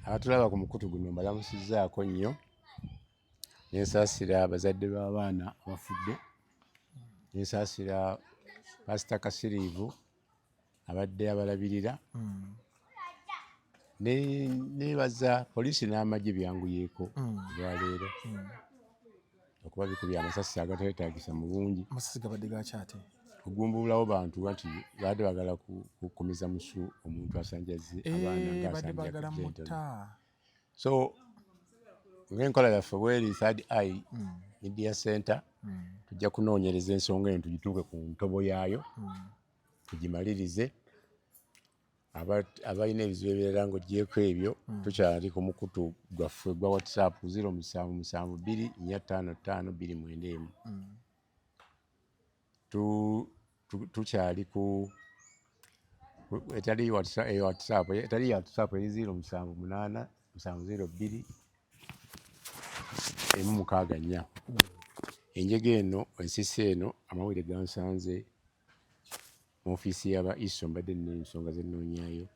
Abatulaba ku mukutu guno mbalamusizzaako nnyo, nensaasira abazadde b'abaana abafudde, nensaasira Pasita Kasiriivu abadde abalabirira, nebaza poliisi n'amagye byanguyeeko olwaleero okuba bikubye amasasi agateetaagisa mu bungi. Amasasi gabadde gakyate Kugumbululawo bantu anti baadde baagala kukumiza musu omuntu asanjazze abaana Eh, nga badde asanja baagala entono. mutta. So ng'enkola yaffe bweri, Third Eye Media Center, tujja kunoonyereza ensonga eno tugituuke ku ntobo yaayo, tugimalirize. Abalina ebizibu ebirala ng'oggyeeko ebyo, tukyali ku mukutu gwaffe gwa WhatsApp 0772 455 291. Tukyali ku etali WhatsApp, etali ya WhatsApp eri 078 702 164. Enjega eno, ensisi eno, amawulire gansanze mu ofiisi y'aba ISO. Mbadde nina ensonga ze nnoonyaayo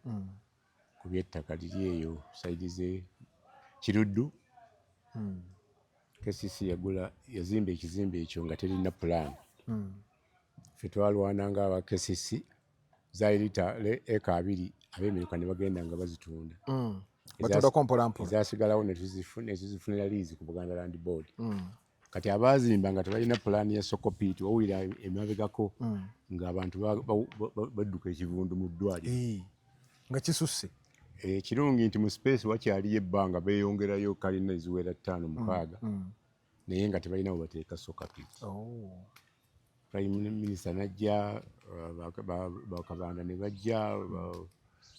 ku by'ettaka liri eyo side ze Kiruddu. KCC yagula, yazimba ekizimbe ekyo nga terina pulaani. Ffe twalwana nga aba KCC, zaali lita eka 20, ab'emiruka ne bagenda nga bazitunda. Batundako mpola mpola. Ezasigalawo ne tuzifunira liizi ku Buganda Land Board. Kati abaazimba nga tebalina pulaani ya soak pit, wawulira emabegako ng'abantu badduka ekivundu mu ddwaliro. Eh, nga kisusse. Ekirungi nti mu space wakyaliyo ebbanga, beeyongerayo kalina eziwera ttaano mukaaga, naye nga tebalina we bateeka soak pit. Oh. Prime Minister najja, bakabanda ne bajja,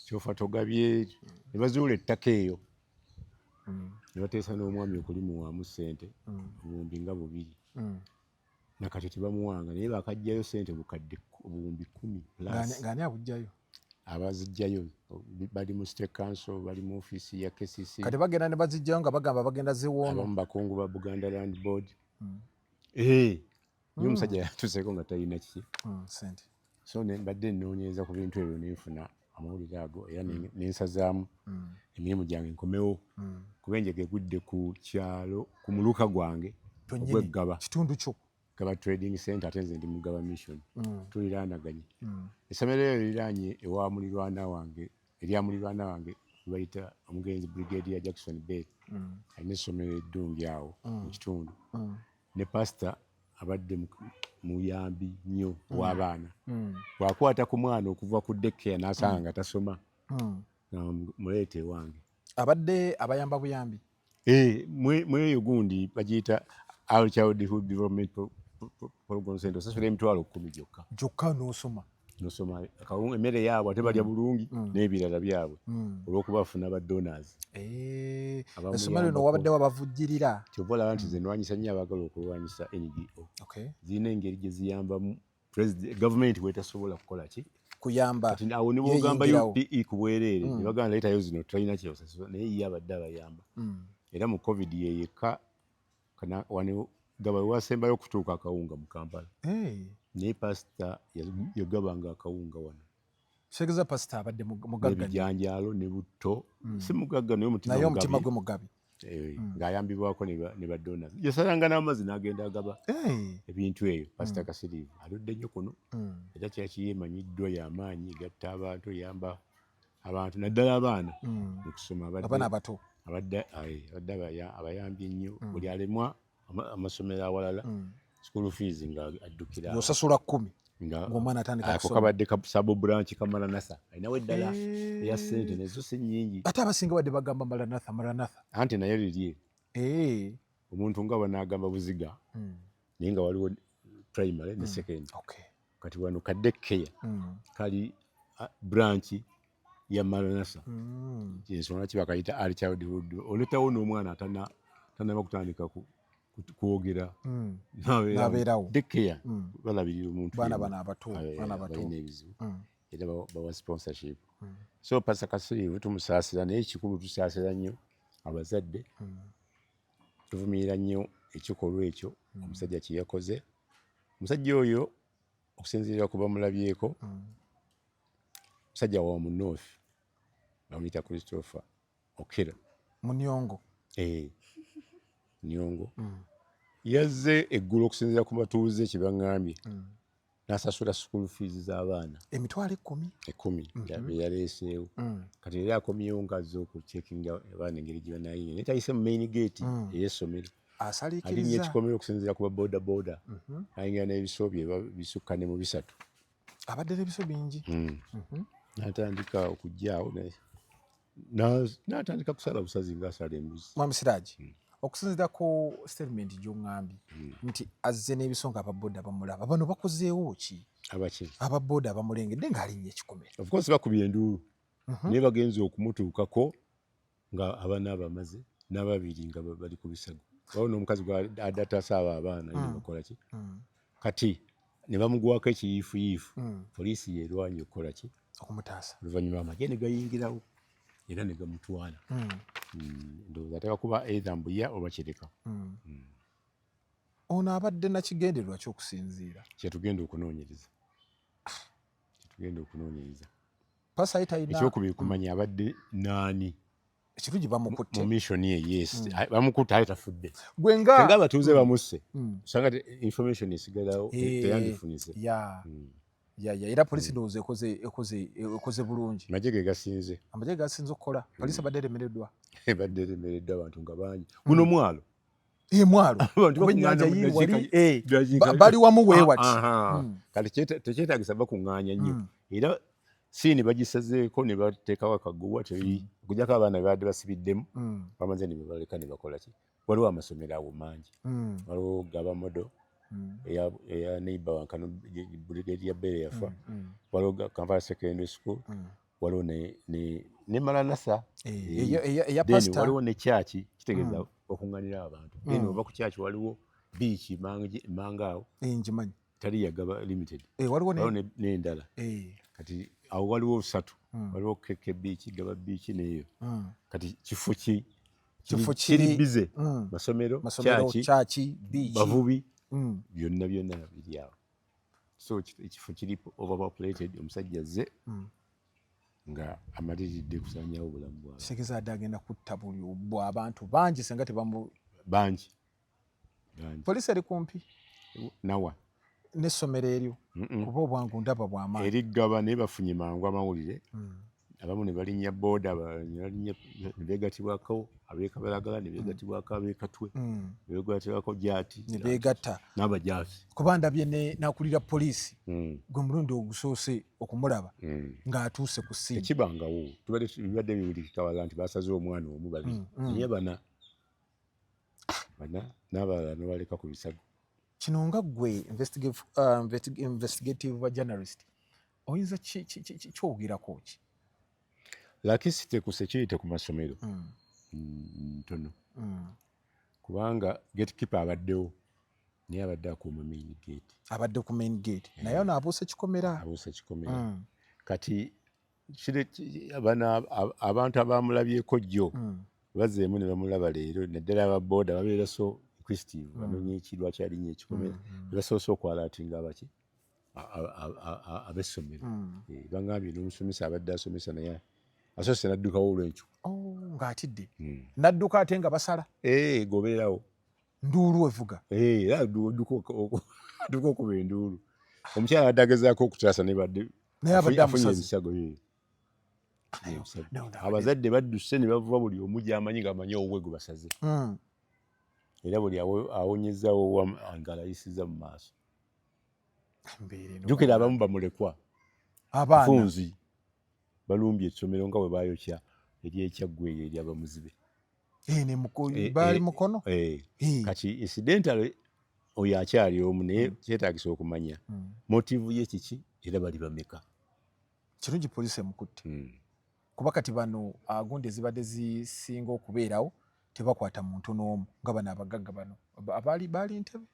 Kyofa Togabye, ne bazuula ettaka eyo ne bateesa n'omwami okulimuwaamu ssente 20,000. Nakati tebamuwanga, naye bakajjayo ssente bukadde 10,000 plus. Ng'ani abujjayo? Abazijjayo bali mu State Council, bali mu ofiisi ya KCC. Kati bagenda ne bazijjayo nga bagamba bagenda ziwoono. Abamu bakungu ba Buganda Land Board. Eh, naye omusajja yatuseeko nga talina kiki. Sente. So ne mbadde nnoonyereza ku bintu ebyo nenfuna amawulire ago, era nensazaamu emirimu gyange nkomewo, kuba enjega egudde ku kyalo, ku muluka gwange Tonyini. ogw'eggaba. Kitundu kyo. Gaba Trading Center, ate nze ndi Mugaba Mission, tuliraanaganye. Essomero eryo liriraanye ewa mulirwana wange, erya mulirwana wange bayita omugenzi Brigadier Jackson Bett. Alina essomero eddungi awo mu kitundu, ne pasita abadde muyambi nnyo w'abaana. Bw'akwata ku mwana okuva ku daycare n'asanga nga tasoma, nga muleeta ewange. Abadde abayamba buyambi. Eh, mweyo gundi bagiyita Early Childhood Development Program Center, osasula 100,000 gyokka. Gyokka n'osoma. Nosoma akawunga, emmere yaabwe ate balya bulungi n'ebirala byabwe, olw'okuba bafuna ba donors. Eh, Abamuyambako. Essomero lino wabaddewo abavujjirira. Kyova olaba nti nze nwanyisa nnyo abaagala okulwanyisa NGO. Zirina engeri gye ziyambamu gavumenti bwetasobola kukola ki? Kuyamba. Kati awo ne bwogamba Yeeyingirawo. UPE ku bwereere, ne bagamba leetayo zino, talina kyosasula, naye ye abadde abayamba. Era mu COVID ye yekka kana wano Gaba wasembayo okutuuka akawunga mu Kampala. Naye pasita yagabanga akawunga wano. Kitegeeza pasita abadde mugagga nnyo. N'ebijanjaalo ne butto. Si mugagga, naye omutima Naye omutima mugabi. gwe mugabi. Eh, ng'ayambibwako ne ba donors. Yasalanga n'amazzi n'agenda agaba ebintu eyo. Pasita Kasiriivu aludde nnyo kuno. Era kyaki yeemanyiddwa, y'amaanyi, egatta abantu, eyamba abantu naddala abaana mu kusoma. Abaana abato. Abadde abayambye nnyo. Buli alemwa amasomero awalala, school fees nga addukira. Ng'osasula 10 Nga ng'omwana atandika ako kusoma. Kabadde ka sub branch ka Maranatha, alinawo eddala eya ssente nezo si nnyingi. Ate abasinga badde bagamba Maranatha, Maranatha. Anti naye lirye omuntu nga bw'anaagamba Buziga, naye nga waliwo primary ne secondary. Kati wano ka daycare kali branch ya Maranatha. Ensonga lwaki bakayita early childhood, oletawo n'omwana atanaba kutandika kwogera. N'abeerawo. Daycare balabirira omuntu Baana yenna. bano abato, baana bato. Balina ebizibu. Era bawa sponsorship. So Pastor Kasiriivu tumusaasira, naye ekikulu tusaasira nnyo abazadde. Tuvumirira nnyo ekikolwa ekyo omusajja kye yakoze. Omusajja oyo, okusinziira ku bamulabyeko, musajja wa mu North, bamuyita Christopher. Okello. Munyongo. Nyongo yazze eggulo, okusinziira ku batuuze kye baŋŋambye, n'asasula school fees z'abaana. 100,000. 10 be yaleeseewo. Kati era akomyewo ng'azze okucheckinga abaana engeri gye banayingira, naye tayise mu main gate ey'essomero, alinnya Asaliikiriza. ekikomero. Okusinziira ku ba boda boda, ayingira n'ebiso bye bisukka ne mu 3. Abadde n'ebiso bingi. N'atandika okujjaawo n'atandika kusala busazi ng'asala embuzi. Mwami Siraji, okusinziira ku statement gy'oŋŋambye nti azze n'ebiso nga ababoda bamulaba, bano bakozeewo ki? Abaki? Ababoda bamulengedde ng'alinnya ekikomera. Of course bakubye enduulu, naye bagenze okumutuukako nga abaana abamaze n'ababiri nga bali ku bisago. Waliwo n'omukazi adde ataasa abo abaana ne bakola ki. Kati ne bamugwako ekiyiifuyiifu. Poliisi yerwanye okukola ki? Okumutaasa. Oluvannyuma amagye ne gayingirawo era ne gamutwala. Ndowooza ateeka kuba either Mbuya oba Kireka. Ono abadde nakigendererwa ky'okusinziira? Kyetugenda okunoonyereza, kyetugenda okunoonyereza. Pasa ye talina. Ekyokubiri, kumanya abadde naani. Ekirungi bamukutte. Mu mission ye, yes, bamukutte, aye tafudde. Gwe nga Singa abatuuze bamusse, osanga information esigalawo teyandifunise. Ya, era poliisi ndowooza ekoze bulungi. Amagye ge gasinze. Amagye gasinze okukola, poliisi abadde eremereddwa. Ebadde eremereddwa, abantu nga bangi, guno mwalo. Mwalo. Abantu Kuba ennyanja bakuŋŋaana mu yiri wali, dakiika bali wamu weewati. Aha. Kati tekyetaagisa bakuŋŋaanya nnyo, era siini bagisazeeko ne bateekawo akaguwa teri okujjako abaana be babadde basibiddemu. Bamaze ne babaleka ne bakola ki. Waliwo amasomero awo mangi. Waliwo Gaba Model, eya neighbor wankano, Brigadier Bere yafa. Waliwo Kampala Secondary School. Waliwo ne Maranatha. Eya Then pastor. waliwo ne kyaki, kitegeeza okuŋŋanira abantu. Then oba ku kyaki waliwo beach manga awo. Ngimanyi. Tali ya Gaba Limited. Waliwo waliwo n'endala. Kati awo waliwo ssatu. Waliwo KK Beach, Gaba Beach n'eyo. Kati kifo ki Kifo kiri kiri busy. Masomero, masomero, kyaki, kyaki, beach. Bavubi, byonna byonna biri awo. So ekifo kiri overpopulated. Omusajja azze nga amaliridde kusaanyawo obulamu bwabwe. Kitegeeza adde agenda kutta buli bwa abantu bangi senga tebamu Bangi, bangi. Poliisi eri kumpi Nawa? N'essomero eryo. Mm-mm. Kuba obwangu ndaba bw'amaanyi. Eriggaba, naye bafunye mangu amawulire. Abamu ne balinnya booda, abalala ne balinnya ne beegattibwako ab'ekabalagala, ne beegattibwako ab'ekatwe, ne beegattibwako jaati. Ne beegatta. N'abajaasi. Kuba ndabye ne nakulira poliisi, gwe mulundi ogusoose okumulaba ng'atuuse ku scene. Tekibangawo. Tubadde bibadde biwulikika wala nti basaze omwana omu, babiri, naye bana, bana n'abalala n'obaleka ku bisago. Kino nga ggwe investigative journalist, oyinza kyogerako ki? Laxity ku security ku masomero ntono, kubanga gatekeeper abaddewo, naye abadde akuuma main gate. Abadde ku main gate, naye ono abuuse kikomera. Abuuse kikomera. Kati bano abantu abamulabyeko jjo bazzeemu ne bamulaba leero, naddala aba booda babeera so inquisitive, banoonya eki, lwaki alinnya ekikomera. Ne basoose okwalertinga abaki, ab'essomero. Bangambye n'omusomesa abadde asomesa naye asoose n'addukawo olw'enkyo. Oh, ng'atidde. N'adduka ate nga basala. Gobererawo. Nduulu evuga. Era adduka okuba enduulu. Omukyala abadde agezaako okutaasa naye badde Naye abadde afunye amusaze. ebisago, eh. Ebisago. Abazadde badduse ne bava buli omu gy'amanyi ng'amanyi owuwe gwe basaze. Era buli awonyezaawo ng'alayisiza mu maaso. Embeera eno. Jjukira abamu bamulekwa. Abaana. Funzi balumbye essomero nga bwe baayokya eryekyaggwe eyo eryabamuzibe. Ne baali Mukono. Kati incidentally oyo akyali omu, naye kyetaagisa okumanya motive ye kiki era bali bameka. Kirungi poliisi emukutte. Kuba kati bano agundi ezibadde zisinga okubeerawo tebakwata muntu n'omu, nga bano abagagga bano abaali baali Ntebe.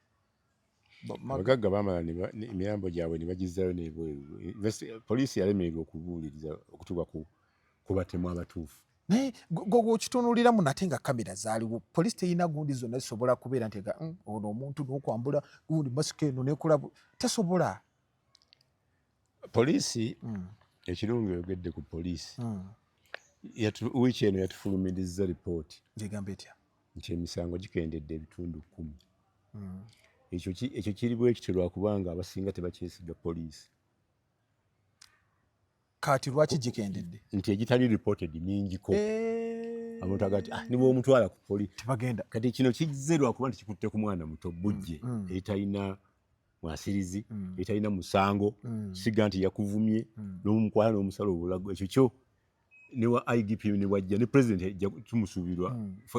Abagagga baamala emirambo gyabwe ne bagizzayo n'ebweru. Poliisi yalemererwa okubuuliriza okutuuka ku batemu abatuufu. Naye gwe gw'okitunuuliramu nate nga kamera zaaliwo, poliisi terina gundi zonna zisobola kubeera nti ono omuntu n'okwambula gundi masika eno nekola tesobola. Poliisi, ekirungi oyogedde ku poliisi. Wiiki eno yatufulumirizza ripooti. Ng'egamba etya? Nti emisango gikendedde ebitundu 10. Ekyo kiri bwe kityo lwakubanga abasinga tebakyesiga poliisi. Kati lwaki gikendedde? Nti egitali reported mingiko. Abantu agati ni bw'omutwala ku poliisi. Tebagenda. Kati kino kizze lwakuba nti kikutte ku mwana muto bujje etalina mwasirizi, etalina musango, siga nti yakuvumye n'omukwala n'omusala obulago. Ekyo kyo ne wa IGP ne wajja ne president tumusuubirwa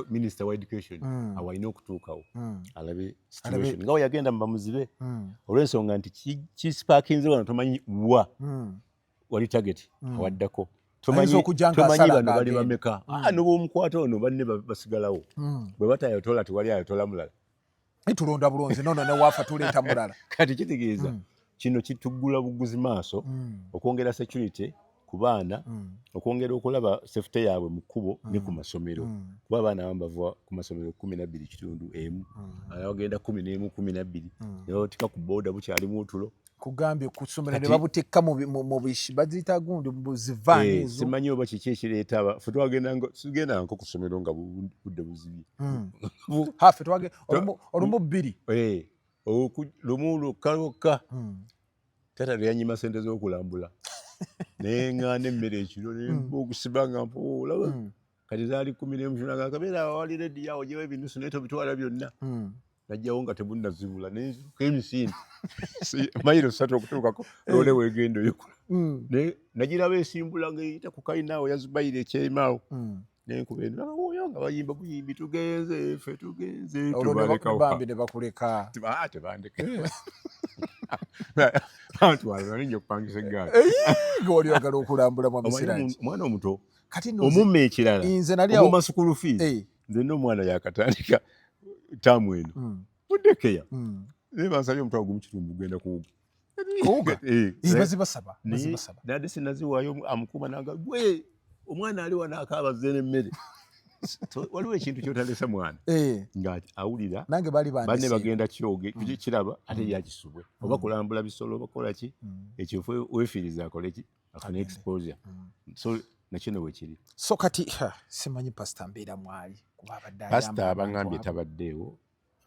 minister wa education awo alina okutuukawo alabe situation nga we yagenda mu bamuzibe olw'ensonga nti kisparkinze wano tomanyi wa wali target awaddako tomanyi bano bali bameka n'obwomukwata ono banne basigalawo bwe batayotola tewali ayotola mulala tulonda bulonzi nono ne waafa tuleeta mulala. Kati kitegeeza kino kituggula buguzi maaso okwongera security ku baana, okwongera okulaba safety yaabwe mu kkubo ne ku masomero, kuba abaana abamu bava ku masomero 12.5 abagenda 11 12 ne babatika ku booda bukyalimu otulo. Kugambye ku ssomero ne babutikka mu bishi baziyita gundi mu zivaani ezo. Simanyi oba kiki ekireeta ffe tugendangako ku ssomero nga budde buzibye. Ha ffe olumu 2. Lumu lwokka lwokka. Taata lwe yannyima ssente z'okulambula naye ŋŋaana emmere ekiro okusiba nga mpola. Kati zaali 11 nga kabeera awali rediyo awo gyewo ebinusu naye tobitwala byonna. Najjawo nga tebunnazibula nenzuka emisinde mayiro 3 okutuukako loole weegenda oyokola. Naye nagiraba esimbula ng'eyita ku kalina awo ya Zubairi ekyemaawo. Nenkuba eno oyo nga bayimba buyimbi tugenze ffe tugenze tubalekawo. Bambi ne bakuleka. Tebandeka. Bantwala nali nja okupangisa eggaali. Gwe wali oyagala okulambula mwa Misiraki. Omwana omuto omumma ekirala omumma school fees. Nze n'omwana yakatandika taamu eno. Muddekeya. Naye bansabye omutwalo 1.5 gugenda kuwuga. Kuwuga? Bazibasaba. Nadde sinaziwaayo amukuuma n'agamba gwe omwana ali wano akaaba azze n'emmere. Waliwo ekintu ky'otalesa mwana nga awulira nange bali banne bagenda kyoge kiraba ate yakisubwe oba kulambula bisolo oba kola ki ekyo weefiiriza akole ki afune exposure. So nakino bwe kiri. So kati simanyi pasita mbeera mwali kuba abadde pasita abangambye tabaddeewo,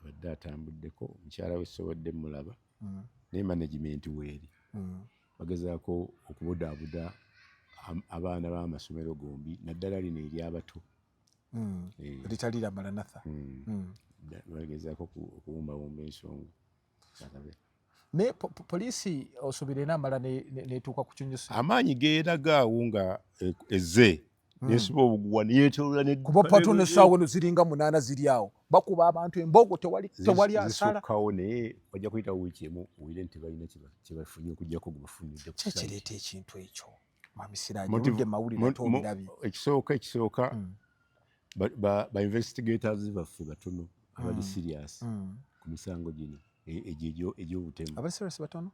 abadde atambuddeko omukyala we sobodde mulaba naye management weeri bagezaako okubudaabuda abaana b'amasomero gombi naddala lino ery'abato. Eritalira Maranatha. Bagezaako okuwumbawumba ensonga. Naye poliisi osuubira enaamala n'etuuka ku kinyusi? Amaanyi geeragaawo nga ezze nesiba obuguwa neyeetoloola. Kuba pato n'essaawa eno ziringa 8 ziri awo bakuba abantu embogo tewali asala. Zisukkawo naye wajja kuyitawo wiiki emu owulire nti tebalina kye bafunye okuggyako gwe bafunidde. Ki ekireeta ekintu ekyo? Mwami Siraje oludde mawulire ate obirabye. Ekisooka ba investigators baffe batono abali serious ku misango gino egy'obutemu. Abali serious batono?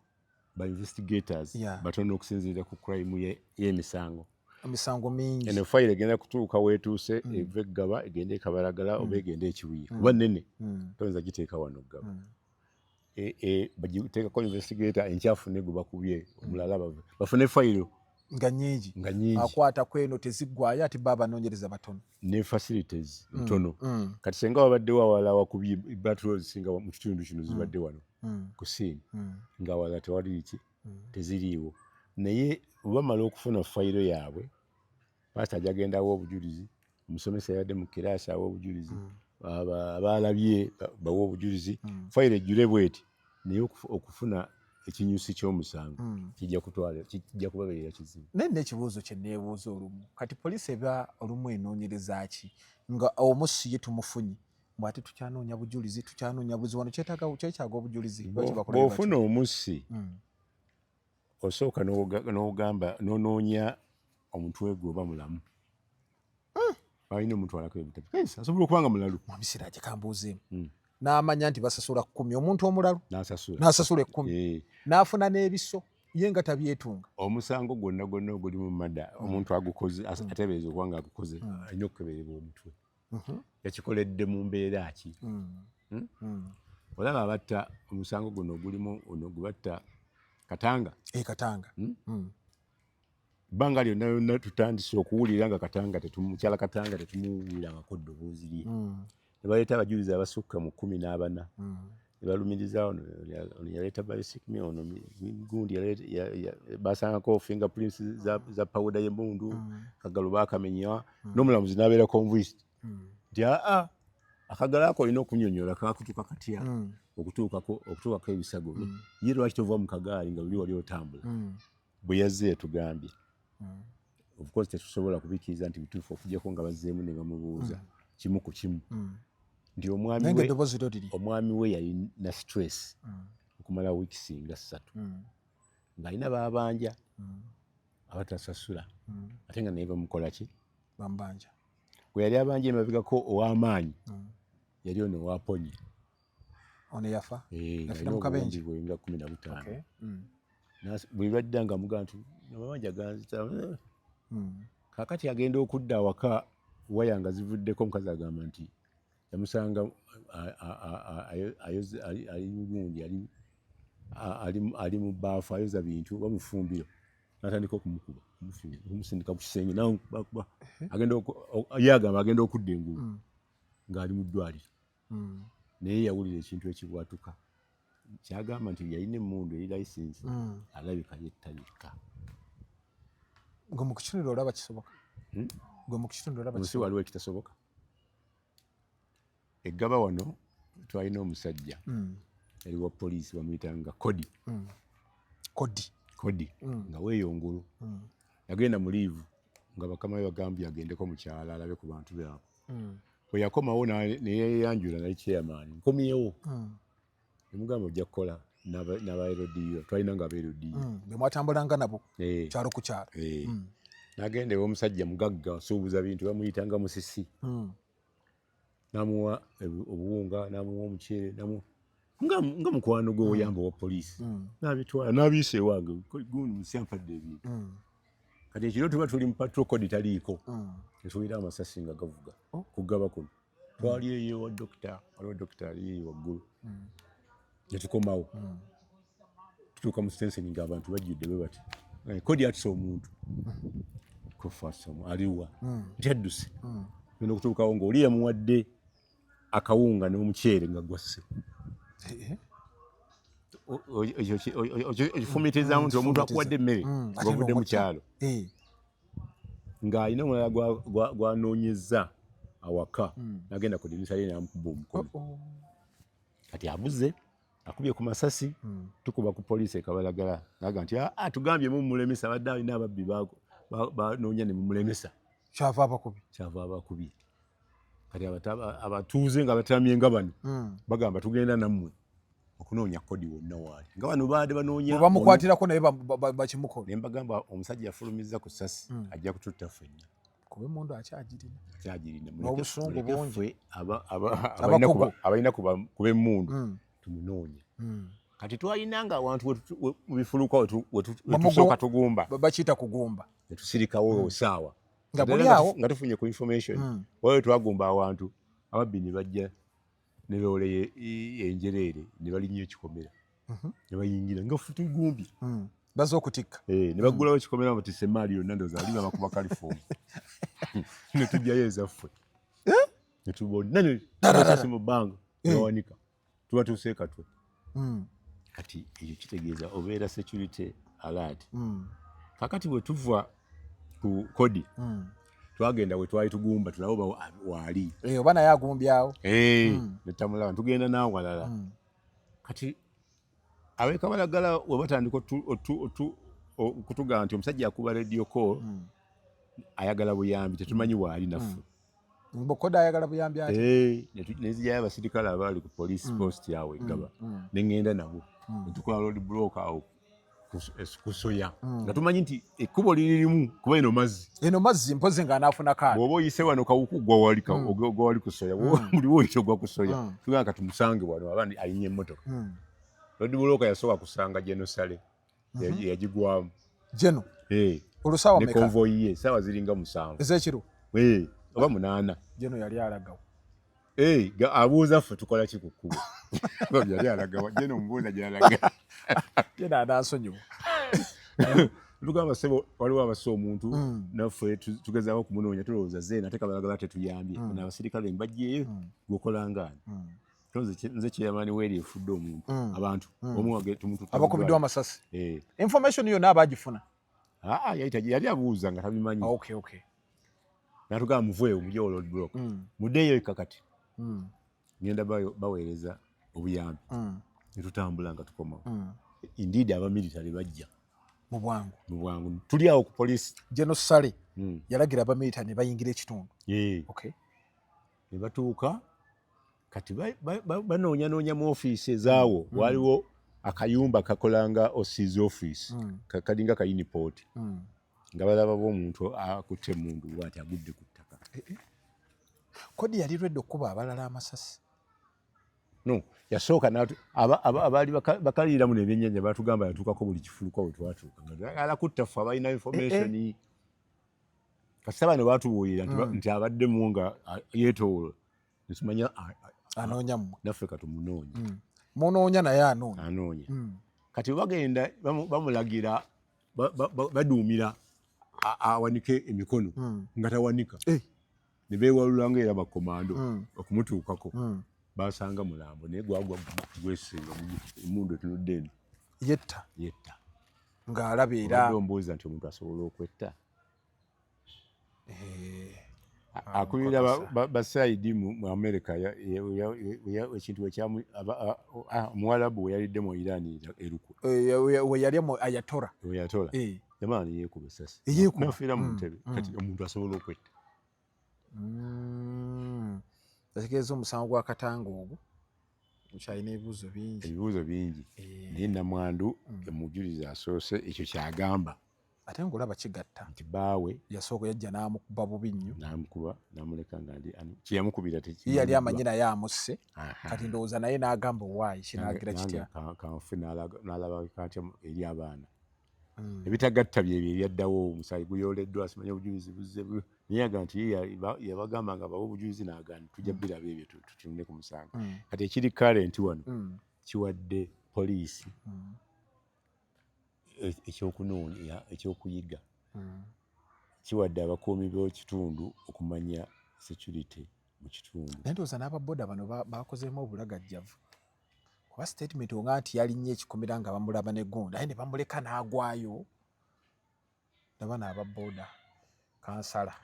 Ba investigators batono okusinziira ku crime y'emisango. Emisango mingi. Eno fayiro egenda kutuuka weetuuse eva eggaba egende ekabalagala oba egende ekibuye kuba nnene toyinza giteeka wano ggaba. Bagiteekako investigator enkyafune gwe bakubye omulala bafune fayiro nga nnyingi. Nga nnyingi. Akwata ku eno teziggwayo ate bo abanoonyereza batono. Ne facilities ntono. Kati singa wabaddewo awalala wakubye battle ezisinga mu kitundu kino zibadde wano ku scene ng'awalala tewali ki teziriiwo. Naye bwe bamala okufuna fayiro yaabwe pasita ajja agenda awa obujulizi, omusomesa yabadde mu kiraasi awa obujulizi, abaalabye bawa obujulizi, fayiro ejjule bweti naye okufuna ekinyusi ky'omusango kijja kutwala kijja kubabeerera kizibu. Naye nina ekibuuzo kye neebuuza olumu. Kati poliisi eba olumu enoonyereza ki nga omussi ye tumufunye mbu ate tukyanoonya bujulizi tukyanoonya buzi wano kyetaaga obujulizi. Bw'ofuna omussi osooka n'ogamba n'onoonya omutwe gwe oba mulamu. Balina omutwalako ebitabu. Asobola okuba nga mulalu. Mwami Siraje kambuuzeemu. N'amanya nti basasula 10 omuntu omulalu n'asasula n'asasula 10 n'afuna n'ebiso ye nga tabyetunga. Omusango gwonna gwonna ogulimu mada omuntu agukoze ateebereza okuba nga agukoze alina okukeberebwa omutwe. Yakikoledde mu mbeera ki? Olaba abatta omusango guno ogulimu ono gwe batta Katanga. Katanga. Ebbanga lyonna lyonna tutandise okuwulira nga Katanga mukyala Katanga tetumuwulirangako ddoboozi lye. Ne baleeta abajulizi abasukka mu 14. Ne balumiriza ono yaleeta ballistic me, ono gundi basangako fingerprints za powder y'emmundu, akagalo baakamenya, n'omulamuzi n'abeera convinced nti aa akagalo ako olina okunnyonnyola kakutuka katya okutuukako ebisago bye. Ye lwaki tova mu kagaali nga luli wali otambula? Bwe yazze yatugambye. Of course tetusobola kubikkiriza nti bituufu okuggyako nga bazzeemu ne bamubuuza kimu ku kimu. Nti omwami we yalina stress okumala weeks nga 3. Ng'alina baabanja abatasasula ate nga naye bamukola ki? Bambanja. Gwe yali abanja emabegako ow'amaanyi yali ono owa Ponye. Ono yafa? Yafiira mu kabenje? Bwe nga 15. Buli lwadda nga amugamba nti amabanja ganzita. Kaakati agenda okudda awaka waya nga zivuddeko, omukazi agamba nti yamusanga ali mugundi ali mu bbaafu ayoza bintu oba mu ffumbiro, n'atandika okumukuba, okumusindika ku kisenge, ye agamba agenda okudda engulu ng'ali mu ddwaliro. Naye yawulira ekintu ekibwatuka kyagamba nti yalina emmundu eri license, alabika yetta yekka. Gwe mu kukitundu olaba kisoboka? Gwe mu kukitundu olaba Munsi waliwo ekitasoboka. Eggaba wano twalina omusajja yali wa poliisi, bamuyitanga Kodi. Kodi. Kodi nga weeyongulu. Yagenda mu leave nga bakama be bagambye agendeko mu kyalo alabe ku bantu baabwe. Bwe yakomawo ne yeeyanjula, nali chairman, nkomyewo. Nemugamba ojja kukola n'aba LDU, twalina nga aba LDU. Be mwatambulanga nabo kyalo ku kyalo. N'agenda ew'omusajja mugagga asuubuza bintu bamuyitanga Musisi. N'amuwa obuwunga, n'amuwa omuceere, nga mukwano gwe oyamba owa poliisi. N'abitwala n'abiyisa ewange, gundi Musisi ampadde ebintu. Kati ekiro tuba tuli mu patrol, Kodi taliiko. Ne tuwulira amasasi nga gavuga kugaba kuno. Twali eyo ewa dokita, waliwo dokita ali eyo waggulu. Ne tukomawo. Tutuuka mu sitenseni ng'abantu bajjudde bwe bati. Kodi atise omuntu. Kofa aliwa? Nti adduse. Genda okutuukawo ng'oli yamuwadde akawunga n'omuceere nga gwasse. Ekifumiitirizaamu nti omuntu akuwadde emmere ng'ovudde mu kyalo ng'alina omulala gw'anoonyezza awaka, n'agenda ku ddirisa lye n'amukuba omukono. Kati abuze akubye ku masasi, tukuba ku poliisi e Kabalagala naga nti aa tugambye mumulemesa, abadde alina ababbi banoonya ne mumulemesa. Kyava abakubi. Kyava abakubye. Kati abatuuze nga bataamye nga bano bagamba tugenda nammwe okunoonya Kodi wonna waali nga bano baadde banoonya bamukwatirako naye bakimukola. Ne mbagamba omusajja yafulumizza ku ssasi ajja kututta ffenna. Kuba emmundu akyagirina. Akyagirina. N'obusungu bungi. Abalina kuba emmundu tumunoonye. Kati twalina nga awantu mu bifuluka wetusooka tugumba. Bakiyita kugumba. Netusirikawo saawa. Nga muli awo. Nga tufunye ku information. Waliwo twagumba awantu ababbi ne bajja ne loole enjereere ne balinnya ekikomera. Ne bayingira nga ffe tugumbye. Bazze okutikka. Ne baggulawo ekikomera batisse emaali yonna, ndowooza ali babakuba kalifoomu. Ne tuggyayo ezaffe. Ne tubonna ne mu bbanga ne bawanika. Tuba tuuse Katwe. Kati ekyo kitegeeza obeera security alert. Kakati bwe tuva ku Kodi twagenda we twali tugumba tulabe oba waali. Oba naye agumbyawo. Ne tamulaba tugenda n'awalala. Kati ab'e Kabalagala we batandika okutugamba nti omusajja akuba radio call ayagala buyambi, tetumanyi waali naffe. Kodi ayagala buyambi ati. Nenzigyayo abasirikale abaali ku police post awo Eggaba ne ŋŋenda nabo ne tukola road block awo kusoya nga tumanyi nti ekkubo liri limu kuba eno mazzi. Eno mazzi mpozi ng'anaafuna kaadi. Bw'oba oyise wano Kawuku gwa wali ogwa wali kusoya, buli woyita ogwa kusoya. Tugamba katumusange wano aba alinnya emmotoka. Road block yasooka kusanga General Saleh yagigwamu. Geno. Olwo ssaawa meka? Ne convoy ye ssaawa ziringa 7. Ez'ekiro? Oba 8. Geno yali alagawo. Abuuza ffe tukola ki ku kkubo. Yali alagawa. Geno omubuuza gy'alaga. Geno anansonyiwa. Tugamba, "Sebo, waliwo abassa omuntu, naffe tugezaako okumunoonya, tulowooza zeena ate kabalagala tetuyambye." Bano abasirikale mbajjeeyo gwokolangaani. Nze chairman weeri efudde omuntu, abantu omu tumututte mu Abakubiddwa ddwaliro. amasasi. Eh. Information yonna abagifuna? Aa, yali abuuza nga tabimanyi. Natugamba, "Muveewo, mugyewo road block, muddeeyo eka." Kati ngenda baweereza obuyambi, netutambula nga tukomawo. Indeed, abamilitary bajja. Mu bwangu. Mu bwangu, tuli awo ku poliisi. General Saleh yalagira abamilitary ne bayingira ekitundu. Eh. Ne batuuka, kati banoonyanoonya mu ofiisi ezaawo. Waliwo akayumba kakolanga OC's office, kalinga ka uniport, nga balaba bw'omuntu akutte emundu bwati agudde ku ttaka. Kodi yali lwedde okukuba abalala amasasi? No, yasooka abaali bakalirira muno ebyennyanja batugamba yatuukako buli kifulukwa we twatuuka nga ala kutta ffe abalina information. Kasita bano batubuulira nti abaddemu nga yeetoolola, netumanya anoonya mmwe. Naffe katumunoonye. Munoonya, naye anoonya. Anoonya. Kati bagenda bamulagira, baduumira awanike emikono, nga tawanika. Ne beewalula nga era bakomando okumutuukako, basanga mulambo, naye gwagwa gwesenga, emundu etunudde eno. Yetta? Yetta. Ng'alaba era. Obadde ombuuza nti omuntu asobola okwetta. Akulira ba CID mu America, ekintu wekyamu omuwalabu we yalidde mu Iran erukwe. We yali mu Ayatollah. We yatola jamaani, yeekuba essasi Yeekuba. Nafiira mu ntebe. Kati omuntu asobola okwetta? Ekitegeeza omusango gwa Katanga ogwo gukyalina ebibuuzo bingi. Ebibuuzo bingi. Naye namwandu omujulizi asoose ekyo kyagamba. Ate ng'olaba kigatta. Nti baawe yasooka yajja n'amukuba bubi nnyo. N'amukuba n'amuleka nga ndi kyeyamukubira. Ye yali amanyi naye amusse. Kati ndowooza naye n'agamba, owaayi kinaagira kitya? Kanfe n'alabika atya eri abaana? Ebitagatta byebyo ebyaddawo, omusaayi guyooleddwa, simanyi obujulizi buzze naye aga nti ye yabagamba nga bawe obujulizi n'agaana. Tujja biraba ebyo, tutunule ku musango. Kati ekiri current wano, kiwadde poliisi ekyokunoonya, ekyokuyiga. Kiwadde abakuumi b'ekitundu okumanya security mu kitundu. Naye ndowooza n'ababoda bano bakozeemu obulagajjavu, kuba statement onga nti yalinnye ekikomera nga bamulaba negundi, aye ne bamuleka n'agwayo. Ndaba n'ababoda kansala.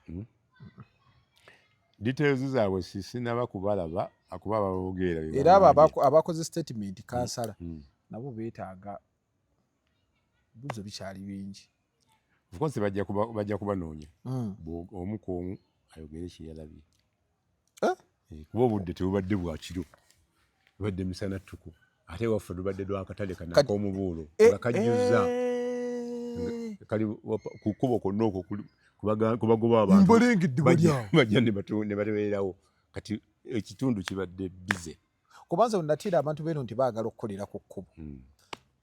Details zaabwe sinaba kubalaba, akuba ababogeera be Era abo bagambye. Abakoze statement kansala nabo beetaaga, ebibuuzo bikyali bingi. Of course bajja kubanoonya. Omu ku omu ayogere kye yalabye. Eh? Eh, kuba obudde tebubadde bwa kiro, bubadde misana ttuku, ate waffe lubadde lwakatale kano ak'omubuulo nga kajjuzza kali ku kkubo kwonna okwo kubagoba abantu. Mbalengedde bali awo. Bajja ne batebeerawo. Kati ekitundu kibadde busy. Kubanza wenatiira abantu beeno nti baagala okukolera ku kkubo,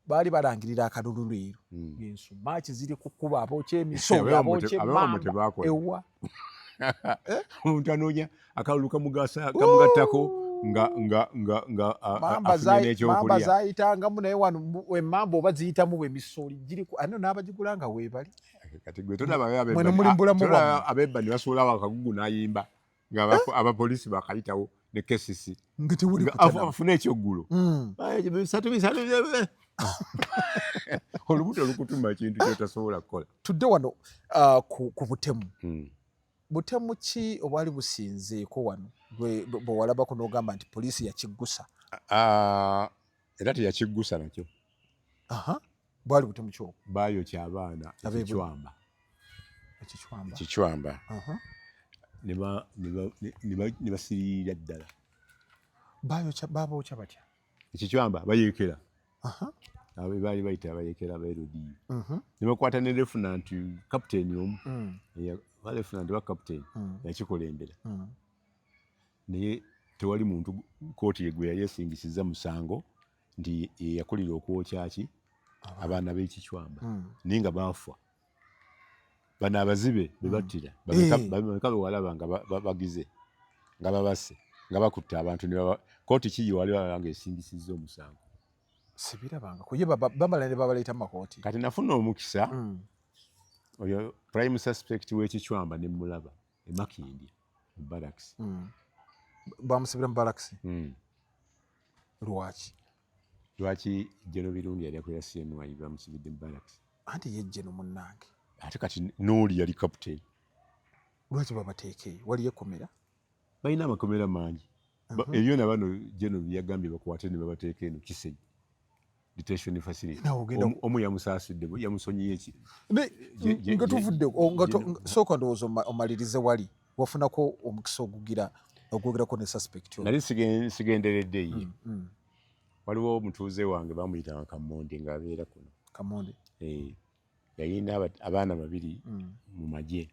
baali balangirira akalulu leero, ensumaaki ziri ku kkubo, abookya emiso, abookya Abewammwe emmamba. tebakola. Ewa? Omuntu anoonya akalulu kamugattako nga Mamba afunye mamba n'ekyokulya. Zayitangamu, naye wano emmamba oba ziyitamu bwemisooli giriku ano n'abagigula nga weebali. Kati gwe tolaba Mweno muli mbulamu bwammwe. Abebba ne basuulawo akagugu n'ayimba nga abapoliisi bakayitawo ne KCC. Nga tewali Nga kutya nabo. Afune ekyoggulo. Bisatu bisatu, olubuto lukutuma ekintu kyotasobola kukola. Tudde wano ku butemu. Butemu ki obwali businzeeko wano bwe walabako n'ogamba nti poliisi yakiggusa? Ah, era teyakiggusa nakyo. Aha. Bwali butemu ki obwo? Bayokya abaana. Ekicwamba. Ekicwamba. Ekicwamba. Ne basiriirira ddala. Bayokya, babookya batya? Ekicwamba bayeekera. Abo baali bayita abayeekera ba LDU. Ne bakwata ne lieutenant captain omu. Ba lieutenant ba captain yakikulembera. Naye tewali muntu kooti ye gwe yali esingisiza musango nti ye yakulira okwokya ki abaana b'ekicwamba, naye nga baafa. Bano abazibe be battira bameka be walaba nga bagize nga babasse nga bakutte abantu ne baba kooti ki gye wali walaba nga esingisizza omusango? Sibirabanga kuye bamala ne babaleeta mu makooti. Kati nafuna omukisa. Oyo prime suspect w'ekichwamba ne mulaba e Makindye mu barracks. Bamusibira mu barracks? Lwaki? Lwaki General Birungi yali akolera CMI bamusibidde mu barracks? Anti ye General munnange. Ate kati n'oli yali captain. Lwaki babateeka eyo? Waliyo ekkomera? Balina amakomera mangi. Ebyo na bano General byeyagambye bakwate ne babateeka eno Kisenyi detention facility. Omu yamusaasidde, yamusonyiye ki? Nga tuvudde, sooka ndowooza omalirize wali wafunako omukisa ogugira ogwogerako ne suspect. Nali sigenderedde ye. Waliwo omutuuze wange bamuyitanga Kamonde ng'abeera kuno. Kamonde. Eh, yalina abaana babiri mu magye,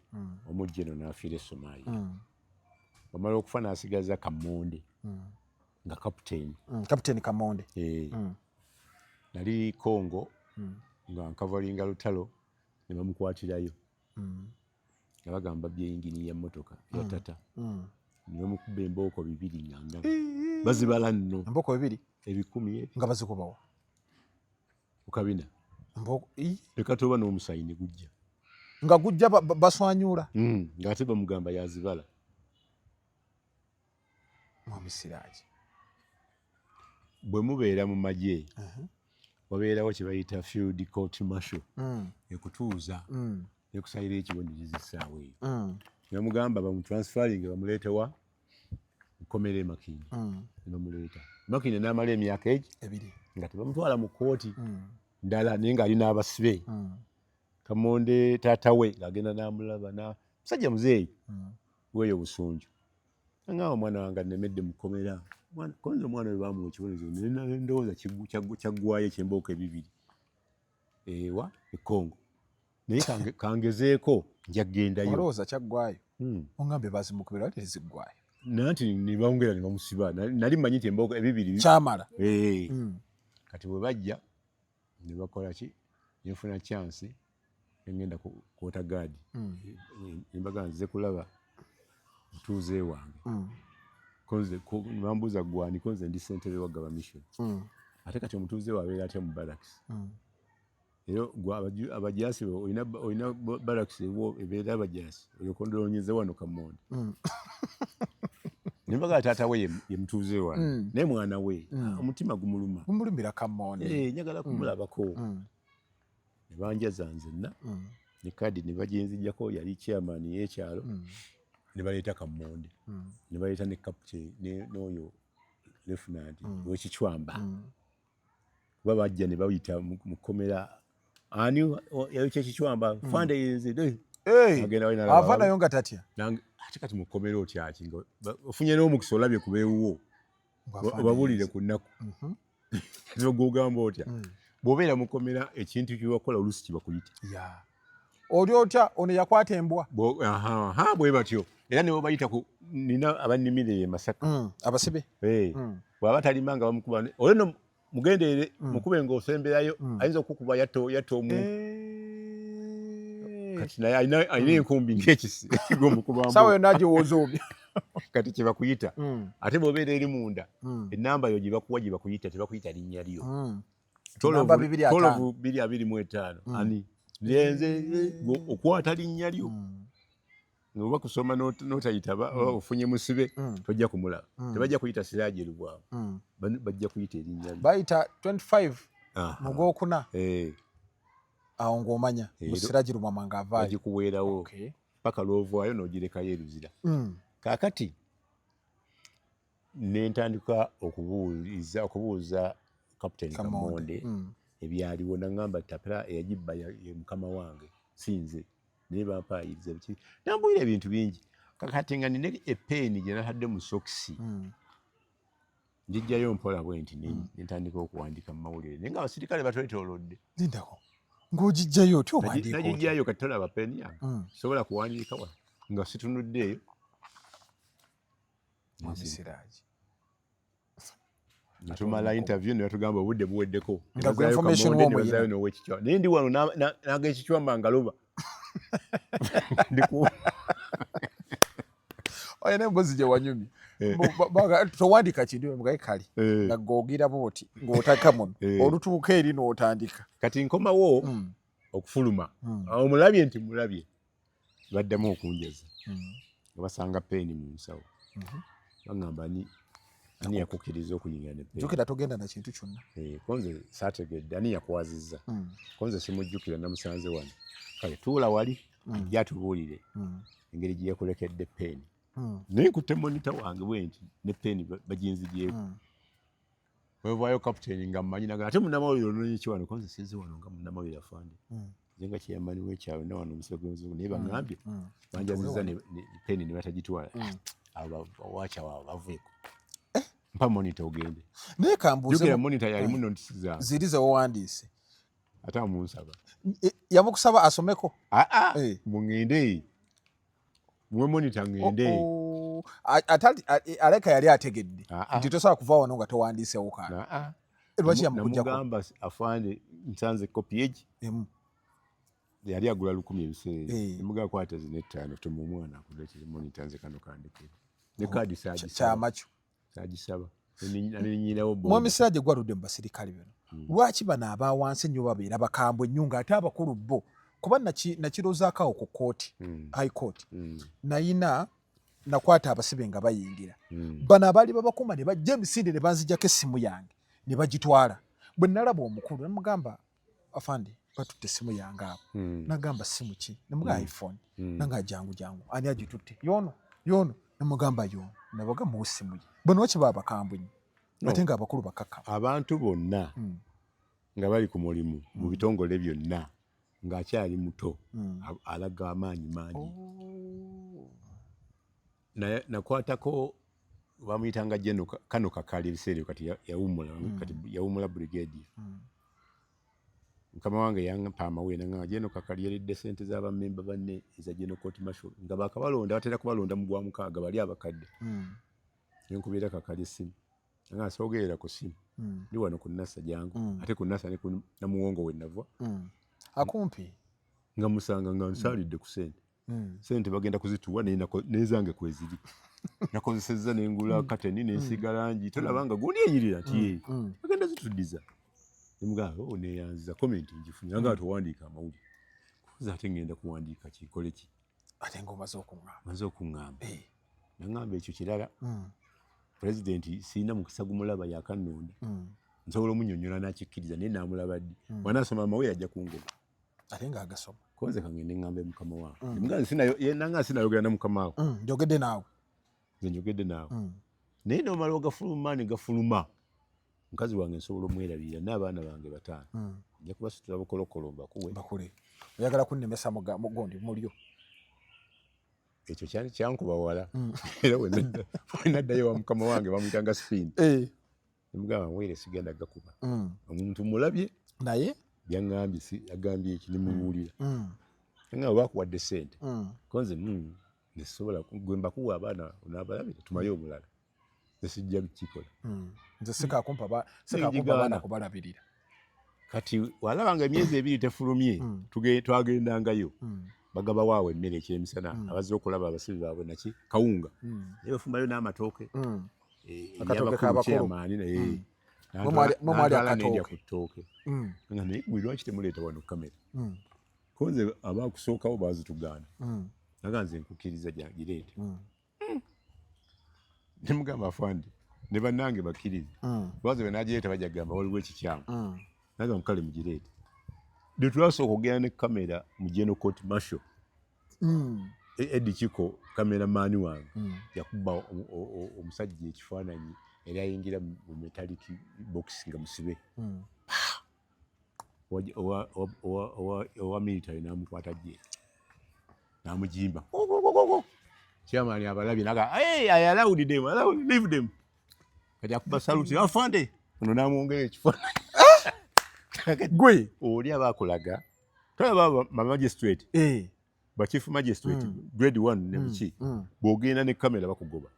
omu General n'afiira e Somalia. Bamala okufa n'asigaza Kamonde nga captain. Captain Kamonde. Eh. Nali Congo nga nkavalinga lutalo ne bamukwatirayo. Nga bagamba byeyingini ya mmotoka ya Tata. Ne bamukuba embooko 2 nga ndaba. Bazibala nno. Embooko 2? 1000 ebyo. Nga bazikubawa? Ku kabina. Leka toba n'omusaayi ne gujja. Nga gujja baswanyuula? Ng'ate bamugamba yazibala. Mwami Siraje. Bwe mubeera mu magye, wabeerawo kye bayita field court martial. Ekutuuza, ekusalira ekibonerezo essaawa eyo. Ne bamugamba bamutransferring bamuleete wa? Nkomera e Makindye. Ne bamuleeta. Makindye n'amala emyaka egi? 2. Nga tebamutwala mu kkooti ndala naye ng'ali n'abasibe. Kamonde taata we ng'agenda n'amulaba na musajja muzeeyi weeyo Busunju. Ngamba omwana wange annemedde mu kkomera. Konze omwana we baamuwa ekibonerezo ne ndowooza kyaggwayo eky'embooko 2 ewa e Congo. Naye kangezeeko nja kugendayo. Olowooza kyaggwayo? Ongambe baazimukubira wali teziggwayo. Nanti ne bongera ne bamusiba. Nali mmanyi nti embooko 2 kyamala. Kati bwe bajja ne bakola ki? Ne nfuna chance ne ngenda ku quarter guard. Ne mbagamba nzize kulaba mutuuze wange. Konze bambuuza gwani, konze ndi ssentebe wa Gaba Mission. Ate kati omutuuze we abeera atya mu barracks? Era gwe abajaasi olina barracks ebeera abajaasi, olyoka ondoonyeze wano Kamonde. Ne mbagamba taata we ye mutuuze wange, naye mwana we omutima gumuluma. Gumulumira Kamonde. Njagala kumulabako. Ne banjaza nzenna ne kaadi ne baginzigyako, yali chairman y'ekyalo, ne baleeta Kamonde. Ne baleeta ne captain n'oyo lieutenant w'ekichwamba. Kuba bajja ne bayita mu kkomera ani yayokya ekichwamba, fande yenze. Ava nayo nga tatya. Ate kati mu kkomera otya ki nga ofunye n'omukisa olabye ku beewuwo obabuulire ku nnaku. Gw'ogamba otya? Bw'obeera mu kkomera ekintu kye wakola oluusi kibakuyita. Oli otya ono yakwata embwa? Bwe batyo. Era ne bwebayita ku nina abannimira e Masaka. Abasibe. Bw'aba talima nga bamukuba olwo nno mugendeere mukube ng'osemberayo ayinza okukuba yatta omuntu. Kati naye alina enkumbi ng'ekisi ekigwa. Ssaawa yonna agiwooza obyo. Kati kye bakuyita. Ate bw'obeera eri munda ennamba yo gye bakuwa gye bakuyita tebakuyita linnya lyo. 1225 ani nze okwata linnya lyo. Oba kusoma n'otayita ofunye musibe tojja kumulaba. Tebajja kuyita Siraje Lubwama. Bajja kuyita erinnya lyo. Bayita 25 mu gwokuna. Awo ng'omanya Siraje Lubwama ng'avaayo. Bagikuweerawo paka lw'ovaayo n'ogirekayo eruzira. Kaakati ne ntandika okubuuza Captain Kamonde ebyaliwo, n'aŋŋamba tapera eyagibba ye mukama wange si nze. Naye bampaayiriza biki, nambuulira ebintu bingi. Kakati nga nina epeeni gye natadde mu sokisi, njijjayo mpola bwe nti ne ntandika okuwandiika mu mawulire, naye nga abasirikale batwetoolodde. Lindako, ng'ogijjayo otya owandiika otya? Nagijjayo kati tolaba peeni yange, sobola kuwandiika wa nga situnuddeeyo. Mwami Siraje. Tumala interview ne batugamba obudde buweddeko. Nga gwe information wo muyina. N'owekichwa. Naye ndi wano n'ag'ekichwamba ngaloba. Oyo n'emboozi gye wanyumye. Towandiika kintu mugaye kali. Nga gw'ogira bw'oti ng'otaka muno. Olutuuka eri n'otandika. Kati nkomawo. Okufuluma, awo mulabye nti mulabye, baddamu okunjaza nga basanga peeni mu nsawo. Baŋŋamba, "Ani yakukkiriza okuyingira ne peeni?" Jjukira, togenda na kintu kyonna. Eh, konze saategedde ani yakwazizza. Konze simujjukira, namusanze wano. Kale tuula wali, ajja atubuulire engeri gye yakulekedde peeni. Naye nkutte monitor wange bwe nti ne peeni baginzigyeko. Wevaayo kapiteeni nga mmanyi naga, ate munnamawulire ononye ki wano? Konze sinze wano nga munnamawulire, afande. Nze nga chairman w'ekyalo na wano omusiro gw'enzungu, naye baŋŋambye banjazizza ne peeni ne batagitwala. Abo wacha waabwe baveeko, mpa monitor ogende. Naye kambuuze. Jjukira, monitor yalimu notes zange. Ziri zewawandiise. Ate amunsaba. E, yamukusaba asomeko? Aa. Eh. Muŋŋende, muwe monitor ŋŋende. Oh, oh. Aleka yali ategedde Ah, ah. nti tosobola kuva wano nga towandiisewo kaana. Aa. Lwaki yamukujjako? Namugamba, afande, nsanze kopi egi. Emu. Yali agula 1000 ebiseera. Eh. Nemugamba, kwata zino 5, tuma omwana akuleetere monitor, nze kano kandekere ne kaadi saagisaba. Kyamakyo. Saagisaba, neninyirawo. Mwami Siraje, gwaludde mu basirikale bano, lwaki bano aba wansi ennyo babeera bakambwe ennyo ng'ate abakulu bo? Kuba nakirozaako awo ku kooti, High Court, nayina nakwata abasibe nga bayingira. Bano abaali babakuuma ne bajja emisinde ne banzijjako essimu yange ne bagitwala. Bwe nalaba omukulu, namugamba, "Afande, batutte essimu yange abo." Nagamba, "Simu ki?" Nemugamba, "iPhone." Nanga, "Jangu, jangu, ani agitutte?" "Yono, yono." Nemugamba, "Yono." Nabaga, "Muwe essimu ye." Bano lwaki baba bakambwe nnyo ate nga abakulu bakakkamu? Abantu bonna nga bali ku mulimu mu bitongole byonna, ng'akyali muto, alaga amaanyi mangi. Oh. Naye nakwatako bamuyitanga General Kano Kakali ebiseera ebyo, kati yawummula, kati yawummula brigadier. Mukama wange yampa amawulire nangamba General Kakali yaridde sente z'abamemba banne eza General Court Martial nga bakabalonda, batera kubalonda mu gwa mukaaga, bali abakadde. Nenkubira Kakali essimu nga soogerera ku ssimu, "Ndi wano ku Nasa, jangu." Ate ku Nasa ne ku Namuwongo we nava. Akumpi. Nga musanga nga nsaalidde ku sente. Sente bagenda kuzituwa, naye nezange kweziri, nakozesezza nengula kateni nensiiga langi, tolaba nga gundi enyirira nti ye bagenda zituddiza. Nemugamba, "Oh, neyanziza, comment ngifunye." Nga towandiika amawulire kuza, ate ngenda kuwandiika ki, nkole ki? Ate ng'omaze okuŋŋamba. Maze okuŋŋamba. Eh. Naŋŋamba, ekyo kirala, pulezidenti sirina mukisa gumulaba, yakannonda. Nsobola omunyonyola nakikkiriza, naye namulaba ddi? Wanaasoma amawulire ajja kungoba. Ate ng'agasoma. Konze kangende ŋŋambe mukama wange. Nemugamba, nanga sinayogera na mukama wawe. Njogedde naawe. Nze njogedde naawe. Naye nomala ogafuluma ne gafuluma, mukazi wange nsobola omwerabirira, n'abaana bange bataano nja kubasitula bukolokolo mbakuwe. Bakule oyagala kunnemesa mugondi mulyo. Ekyo kyali kyankuba wala, era bwe naddayo wa mukama wange, bamuyitanga Spin, Eh. nemugamba, "Mwere sigenda gakuba. Omuntu mulabye." Naye Byaŋŋambye si agambye eki, nemubuulira nga bakuwadde sente. Konze nesobola gwe mbakuwa abaana onaabalabira, tumaye omulala, nze sijja kukikola. Nze sikakumpa sikakumpa Nenjigaana. baana kubalabirira. Kati walaba nga emyezi 2 tefulumye, twagendangayo, bagaba waawe emmere ekyemisana, abazze okulaba abasibe baabwe naki kawunga, naye bafumbayo n'amatooke. Eh, Akatooke eryabakulu. k'abakulu. Chairman naye Mwe mwali nantwala nendya akatooke. ku ttooke. Nga naye gwe lwaki temuleeta wano kamera? Konze abakusookawo baazitugaana. Naga, "Nze nkukkiriza, gireete." Nemugamba, "Afande, ne bannange bakkirize, lwaze bwe nagireeta bajja kugamba waliwo ekikyamu." Naga, "Mukale, mugireete." Lwe twasooka okugenda ne kamera mu General Court Martial, Eddie Kiko cameraman wange yakuba omusajja ekifaananyi, era ayingira mu metallic box nga musibe. Owa military n'amukwata gye n'amugimba. Chairman abalabye naga, "Hey, I allowed them, allowed, leave them." Kati akuba salute, "Afande," ono n'amwongera ekifaananyi. Gwe Oli aba akulaga, tolaba ba magistrate, Eh. ba chief magistrate grade 1 ne biki, bw'ogenda ne kamera bakugoba.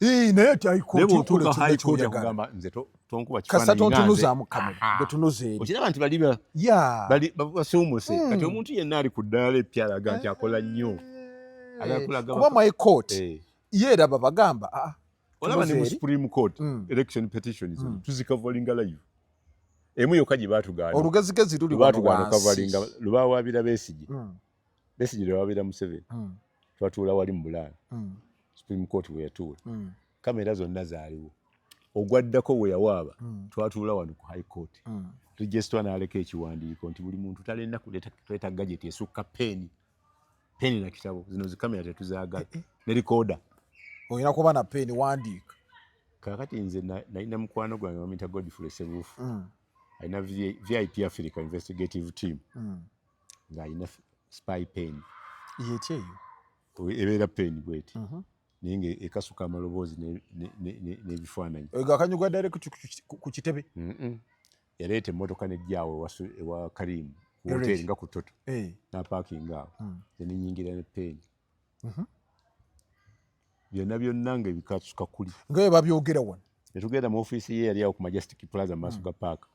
Eh, naye ati High Naye Court bw'otuuka okola High kyonna Court ky'oyagala. akugamba, "Nze tonkuba Kasita kifaananyi nga nze." tontunuzaamu kamera, Aha. gwe tunuza eri. Okiraba nti bali bali basuumuse. Kati omuntu yenna ali ku ddaala epya alaga nti akola nnyo. Agakulaga Kuba mu High Court Eh. ye eraba bagamba, "Ah, Olaba ne tunuza mu eri." Supreme Court election petitions tuzikavalinga live. Emu yokka gye baatugaana. Olugezigezi luli wano Baatugaana wansi. okavalinga lubaawaabira Besigye. Besigye lwe Museveni. Twatuula wali mu Bulaaya. Supreme Court we yatuula. Kamera zonna zaaliwo. Ogwaddako we yawaaba twatuula wano ku High Court. Registrar n'aleka ekiwandiiko nti buli muntu talina kuleeta gadget esukka peeni. Peeni na kitabo. Zino zikamera tetuzaagala. Ne recorder. Olina kuba na peeni wandiika. Kaakati nze nalina mukwano gwange bamuyita Godfrey Sebuufu. Alina VIP Africa Investigative Team. Ng'alina spy pen. Yeki eyo? Ebeera pen bweti. Naye nga ekasuka amaloboozi n'ebifaananyi. Akanyuga direct ku kitebe? Yaleeta emmotoka n'ejjaawo ewa Karim ku hoteri nga ku Toto. N'apaakinga awo. Nze ne nnyingira ne pen. Byonna byonna nga ebikasuka kuli. Nga bwe babyogera wano. Ne tugenda mu ofiisi ye yali awo ku Majestic Plaza mu maaso ga paaka.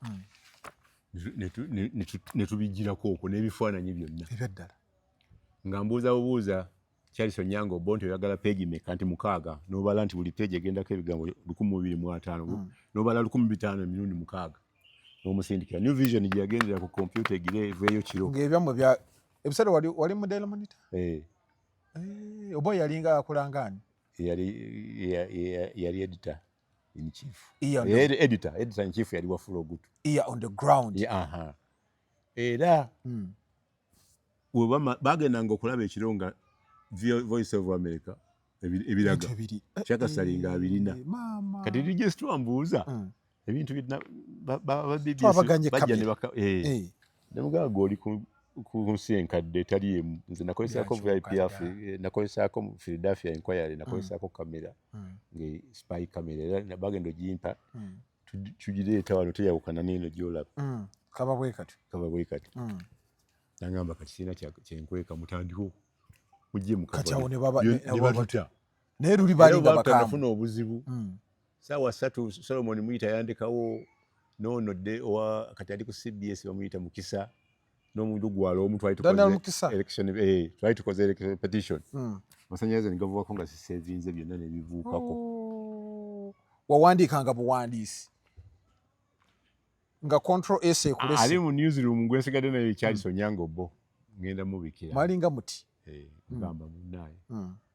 Ne tubigirako okwo n'ebifaananyi byonna. Ebyaddala. Nga mbuuza bubuuza Charles Onyango Obo nti oyagala peegi meka nti 6 n'obala nti buli peegi egendako ebigambo 1250 n'obala 1500 emirundi 6 n'omusindikira. New Vision gye yagendera ku kompyuta egire eveeyo kiro. Ng'ebyammwe bya ebiseera wali mu Daily Monitor? Oba yalinga akulanga ani? Yali editor in chief. Editor in chief yali Wafula Ogutu. Ear on the ground. Era bagendanga okulaba ekiro nga Voice of America ebiraga. Kyakasali nga abirina. Kati registrar mbuuza ebintu bajja ne baka ne mugamba gwe oli ku nsi enkadde etali emu. Nze nakozesaako VIP Africa, nakozesaako Philadelphia Inquiry, nakozesaako kamera nga spy camera era bagenda ogimpa tugireeta wano teyawukana n'eno gy'olaba. Kaba bwe kati. Kaba bwe kati. Nangamba kati sirina kyenkweka mutandike mujje mu Kati awo ne baba ne batuta. Naye luli balinga bakambwe. Nafuna obuzibu. Saawa 3 Solomon Muyita yandekawo n'ono dde owa kati ali ku CBS bamuyita Mukisa n'omuntu gwala omu twali tukoze election twali tukoze election petition. Amasannyalaze ne gavuwako nga sisevinze byonna ne bibuukako. Wawandiikanga buwandiisi. Nga control S ekulese. Ali mu newsroom gwe nsigadde naye Charles Onyango Obo ngenda mubikira. Mwalinga muti. Ngamba munnaye.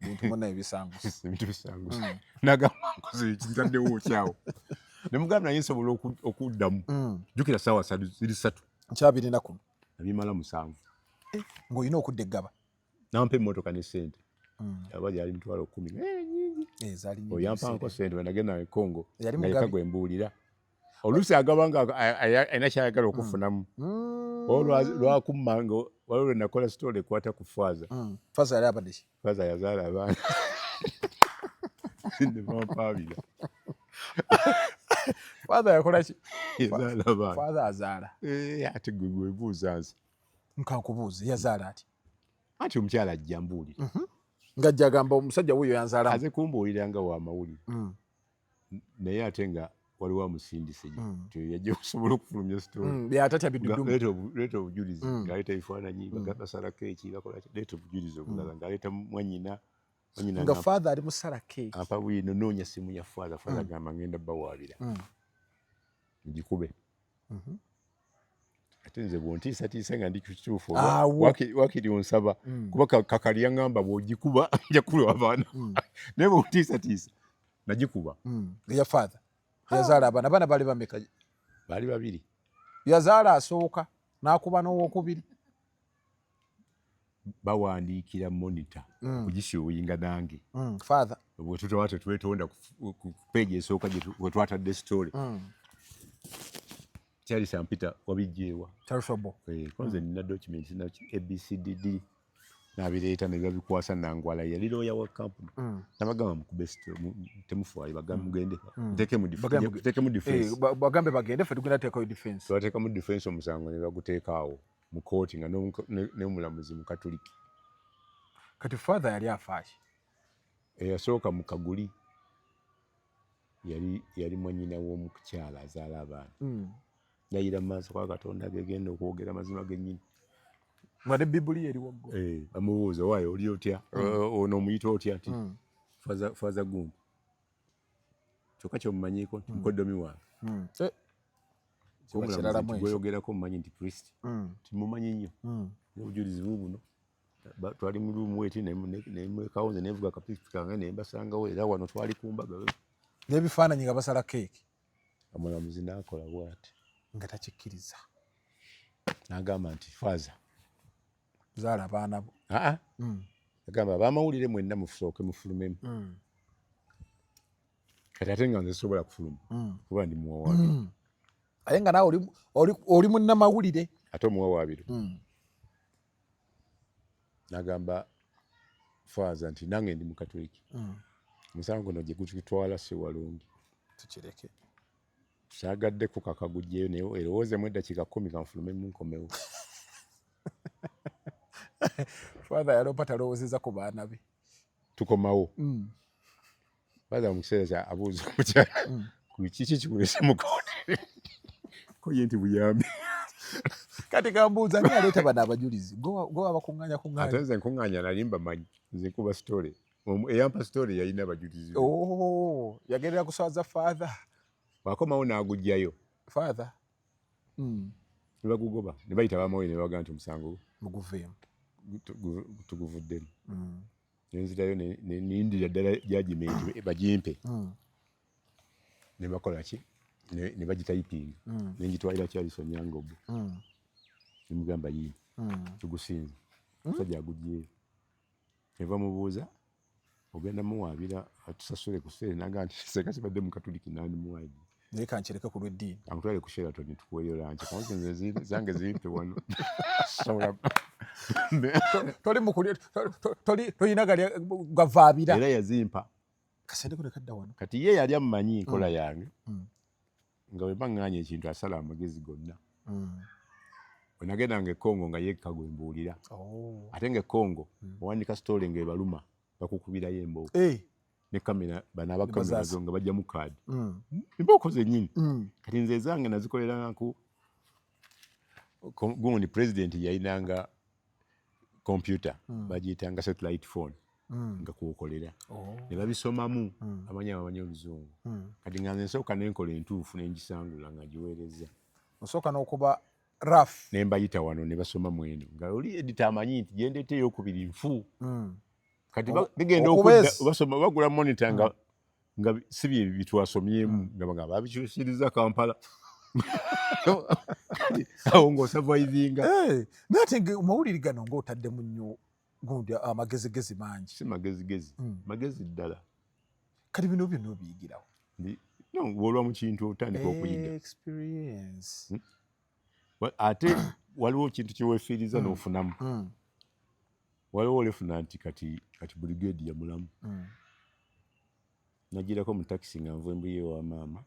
Bintu munnaye bisangusa. Ebintu bisangusa. Nagamba nkoze ekitaddewo kyawo. Ne mugamba naye nsobola okuddamu. Jjukira ssaawa ziri 3. Nkyabirina kuno. Nabimala 7. Ng'olina okudda eggaba. Nampa emmotoka ne ssente. Aba gyali 100,000. Nnyingi. Zaali nnyingi. Oyampanko ssente bwe nagenda e Congo. Nga yekka gwe mbuulira. Oluusi agaba nga alina ky'ayagala okufunamu. Lwakumma nga waliwo lwe nakola story ekwata ku Faaza. Faaza yali abadde ki? Faaza yazaala abaana. Ne bampaabira. Faaza yakola ki? Yazaala abaana. Faaza azaala. Ate gwe gwebuuza nze. Nkankubuuze yazaala ati? Anti omukyala ajja mbuulira. Ng'ajja agamba omusajja wuuyo yanzaalamu. Aze kumbuulira nga wa mawulire. Naye ate nga waliwo amusindise gye yajja okusobola okufulumya story. Atatya bidudumu. Leeta obujulizi ng'aleeta ebifaananyi basala keeki bakola ki leeta obujulizi obulala ng'aleeta mwannyina. Nga father ali musala keeki. Ampa bwino noonya simu ya father. Father agamba ngenda bawaabira. Ngikube. Ate nze bw'ontiisatiisa nga ndi ku kituufu waakiri onsaba kuba kakali yaŋŋamba bw'ogikuba nja kulwa abaana. Naye bw'ontiisatiisa nagikuba. Eya father. Yazaala abaana. Abaana baali bameka? Baali 2. Yazaala asooka n'akuba n'owokubiri. Bawandiikira Monitor kugisiwuyinga nange. Father. Bwe tutaba tetwetonda ku page esooka we twatadde story. Charles Ampita wabijjeewa. Charles Obo. Konze nina documents na ABCDD n'abireeta ne babikwasa Nangwala yali lawyer wa kampuni. Nabagamba mukube temufaayo bagambe mugende. Nteekemu defense. Bagambe bagende ffe tugenda teekayo defense. Twateekamu defense omusango ne baguteeka awo mu kooti nga n'omulamuzi Mukatuliki. Kati father yali afaaki? Eyasooka mu Kaguli yali mwannyina w'omukyala azaala abaana. Ndayira mu maaso ga Katonda gegenda okwogera amazima gennyini. Nga ne Bibuli eri waggulu. Bamubuuza waayo oli otya? Ono omuyita otya nti Father gundi. Kyokka ky'omumanyiiko nti mukoddomi wange. Kiralamu ekyo. Gweyogerako mumanyi nti priest, timumanyi nnyo. Obujulizi bubuno. Twali mu room eti, nemwekawo nze nenvuga akapikipiki kange nembasangawo, era wano twali ku mbaga. N'ebifaananyi nga basala keeki. Omulamuzi n'akola bw'ati. Nga takikkiriza. N'agamba nti, "Faaza, zaala abaana bo." Aa, agamba, "Abamawulire mwenna musooke mufulumemu." Kati ate nga nze sobola kufuluma kuba ndi muwawaabiro. Aye nga naawe oli munnamawulire. Ate omuwawaabiro. N'agamba faaza nti, "Nange ndi mukatoliki, omusango guno gye gututwala si walungi." Tukireke. Saagadde kukaka gujjeyo, naye erowoozemu eddakiika 10, kanfulumemu nkomewo. Father yalopa talowoozeza ku baana be. Tukomawo, faaza mu kiseera kya abuuza omukyala, "Ku kiki kikulese mu kooti?" Ko ye nti, "Buyambi." Kati kambuuza, ani aleeta bano abajulizi? Gwe wabakuŋŋaanya? Ate kuŋŋaanya? Nze nkuŋŋaanya, nali mbamanyi. Nze nkuba story. Eyampa story yalina abajulizi be. Oh, yagendera kuswaza father. Bwakomawo n'agugjayo. Father. Ne bagugoba, ne bayita abamawulire, ne bagaa nti omusango muguveemu. Tuguvuddemu. Nenzirayo nindira ddala judgment bagimpe. Ne bakola ki, ne bagitayipinga, nengitwalira Charles Onyango, nemugamba, "Yiino, tugusinze." Musajja agugyeyo. Eva mubuuza, "Ogenda muwaabira atusasule ku ssente?" Naga nti, "Seka kibadde mukatuliki, nandimuwaabye." Naye kankireke ku lw'eddiini. Ankutwale ku Sheraton tukuweyo lunch, kubanga nze zange zimpe wano. Sobola. Toli mukulya, tolina gali gavaabira. Era yazimpa. Kasente ko nekadda wano. Kati ye yali amumanyi nkola yange, nga bwe mba ŋŋaanya ekintu asala amagezi gonna. Bwe nagendanga e Congo, nga yekka gwe mbuulira. Oh. Ate nga e Congo owandika story ng'ebaluma, bakukubirayo embooko ne kamera, bano abakamera Bazaasa. nga bajjamu kaadi, embooko zennyini. Kati nze ezange nazikoleranga ku gundi, president yalinanga kompyuta bagiyitanga satellite phone, nga kwokolera. Ne babisomamu, amanyi abamanyi oluzungu. Kati nga nze nsooka nenkola entuufu, nengisangula nga giweereza. Osooka n'okuba rough. Ne mbayita wano ne basoma mweno, nga oli editor amanyi nti gyendeeta eyokubiri nfu. Kati bigenda okudda, basoma bagula monitor nga si bye bitwasomyemu, nga bagamba babikyusiriza Kampala. Kati awo ng'osurvivinga. Eh, naye ate mawulire gano ng'otaddemu nnyo gundi amagezigezi mangi. Si magezigezi, magezi ddala. Kati bino byonna obiyigirawo? No, bw'olwa mu kintu otandika okuyiga. Experience. Ate waliwo kintu kyewefiiriza n'ofunamu. Waliwo olefuna nti kati brigade yamulamu. Nagirako mu takisi nga nva embuye wa maama,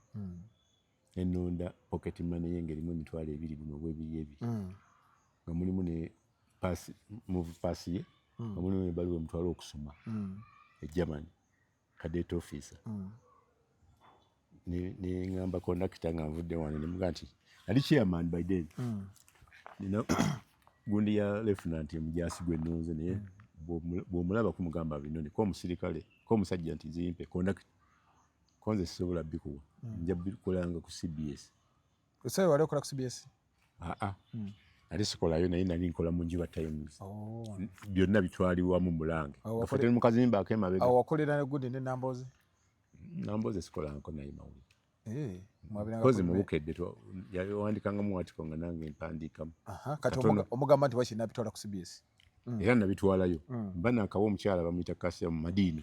nenonda pocket money ye ngerimu 20,000 buno obwebiri ebiri, nga mulimu ne pass, move pass ye, nga mulimu ebbaluwa emutwala okusoma e Germany, cadet officer. Ne ŋŋamba kondakita nga nvudde wano, ne mugamba nti nali chairman by then, nina gundi ya lieutenant omujasi gwe nnonze, naye bw'omulaba kumugamba binone ko omusirikale ko omusajja nti zimpe kondakita, ko nze sisobola bikuwa, nja bikolanga ku CBS. Esawe wali okola ku CBS? Aa, nali sikolayo, naye nali nkola mu Njuba Times. Oh. Byonna bitwalibwamu mulange. Awo nga ffe tuli mu kazimba ak'emabega. Awo wakolera ne gundi ne Nambozi? Nambozi sikolangako naye mawulire. Eh, mwabiranga kozi mu Bukedde yawandikangamu article nga nange mpandiikamu. Aha, kati Katono. Omugamba nti wakiri nabitwala ku CBS. Era nabitwalayo. Mba nakawa omukyala bamuyita Kasia mu Madiina,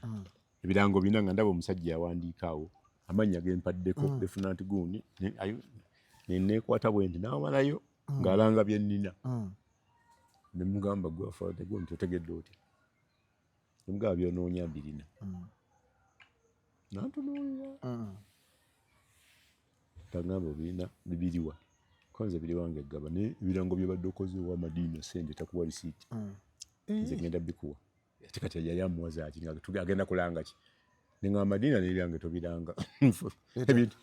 ebirango bina, nga ndaba omusajja awandiika awo amannya gempaddeko, lieutenant gundi, neneekwata bwe nti nawalayo ng'alanga bye nnina. Ne mugamba, "Gwe afadde gundi, otegedde otya?" Ne mugamba, "Byonoonya mbirina." Nantunuulira. Tagamba, "Obirina bibiriwa?" Konze biri wange gaba, naye ebirango byebadde okoze owa Madiina sente takuwa risiiti, nze ngenda bikuwa. Ate kati yali amuwa zaaki? Nga agenda kulanga ki? Neŋŋamba, "Madiina n'ebyange tobiranga." Ebintu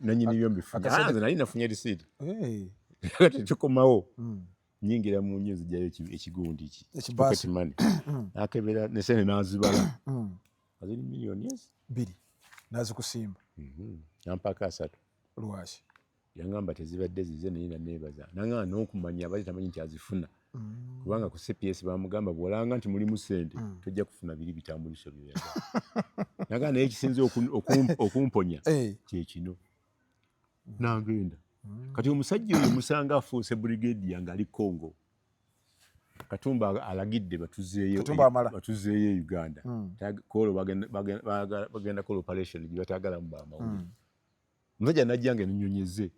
nanyini byo mbifunye. Ah, nze nali nafunye risiiti. Kati tukomawo, nyingira mu nju, nzijjayo ekigundi ki, Ekibaasi. pocket money, nakebera ne sente n'azibala nga ziri miliyoni ezi 2 nazikusimba. Nampaako 3. Lwaki? Yangamba tezibadde zize, naye naneebaza, nangamba n'okumanya abadde tamanyi nti azifuna, kubanga ku CPS bamugamba bw'olanga nti mulimu ssente, tojja kufuna biri bitambuliso byoyagala. Nagamba naye ekisinze okumponya kyekino. Nagenda. Kati omusajja oyo musanga afuuse brigadier nga ali Congo. Katumba alagidde batuzeeyo batuzeeyo e Uganda. Kolo bagenda kola operation gye batagalamu bamawulire. Omusajja najja nga ennyonyeze,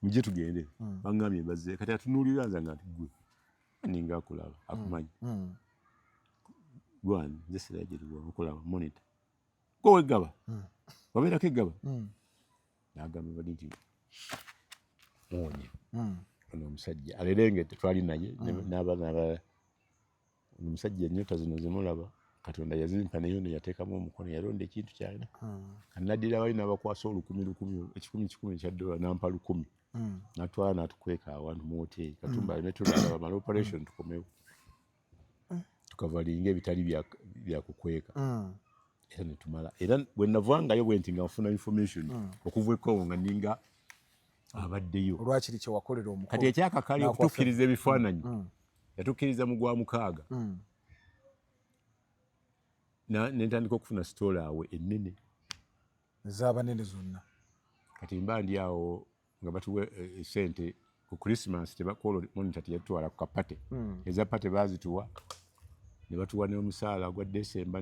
mujje tugende. Baŋŋambye bazze. Kati atunuulira nze nga nti gwe ninga akulaba akumanyi. Gwani? Nze siragirwa okulaba monitor. Gwe weggaba, wabeerako eggaba. N'agamba bali nti muwonye ono omusajja alerengedde, twali naye n'abalala. Ono omusajja ennyota zino zemulaba Katonda yazimpa, naye ono yateekamu omukono, yalonda ekintu kyalina. Kanaddira bali n'abakwasa olukumi lukumi, ekikumi kikumi ekya dola, nampa 1,000, natwala n'atukweka awantu mu woteeri. Katumba aleme tulaba, bamale operation tukomewo tukavalinga ebitali byakukweka. Era netumala. Era bwe navangayo bwe nti nga nfuna information okuva e Congo nga ninga abaddeyo. Olwakiri kyewakolera omukolo. Kati ekyakakali okutukkiriza ebifaananyi, yatukkiriza mu gwa 6, nentandika okufuna sitoola awe ennene. Ez'abanene zonna. Kati mba ndi awo nga batuwa sente ku Christmas, tebakola monitor teyatutwala ku ka party. Eza party bazituwa, ne batuwa n'omusaala gwa December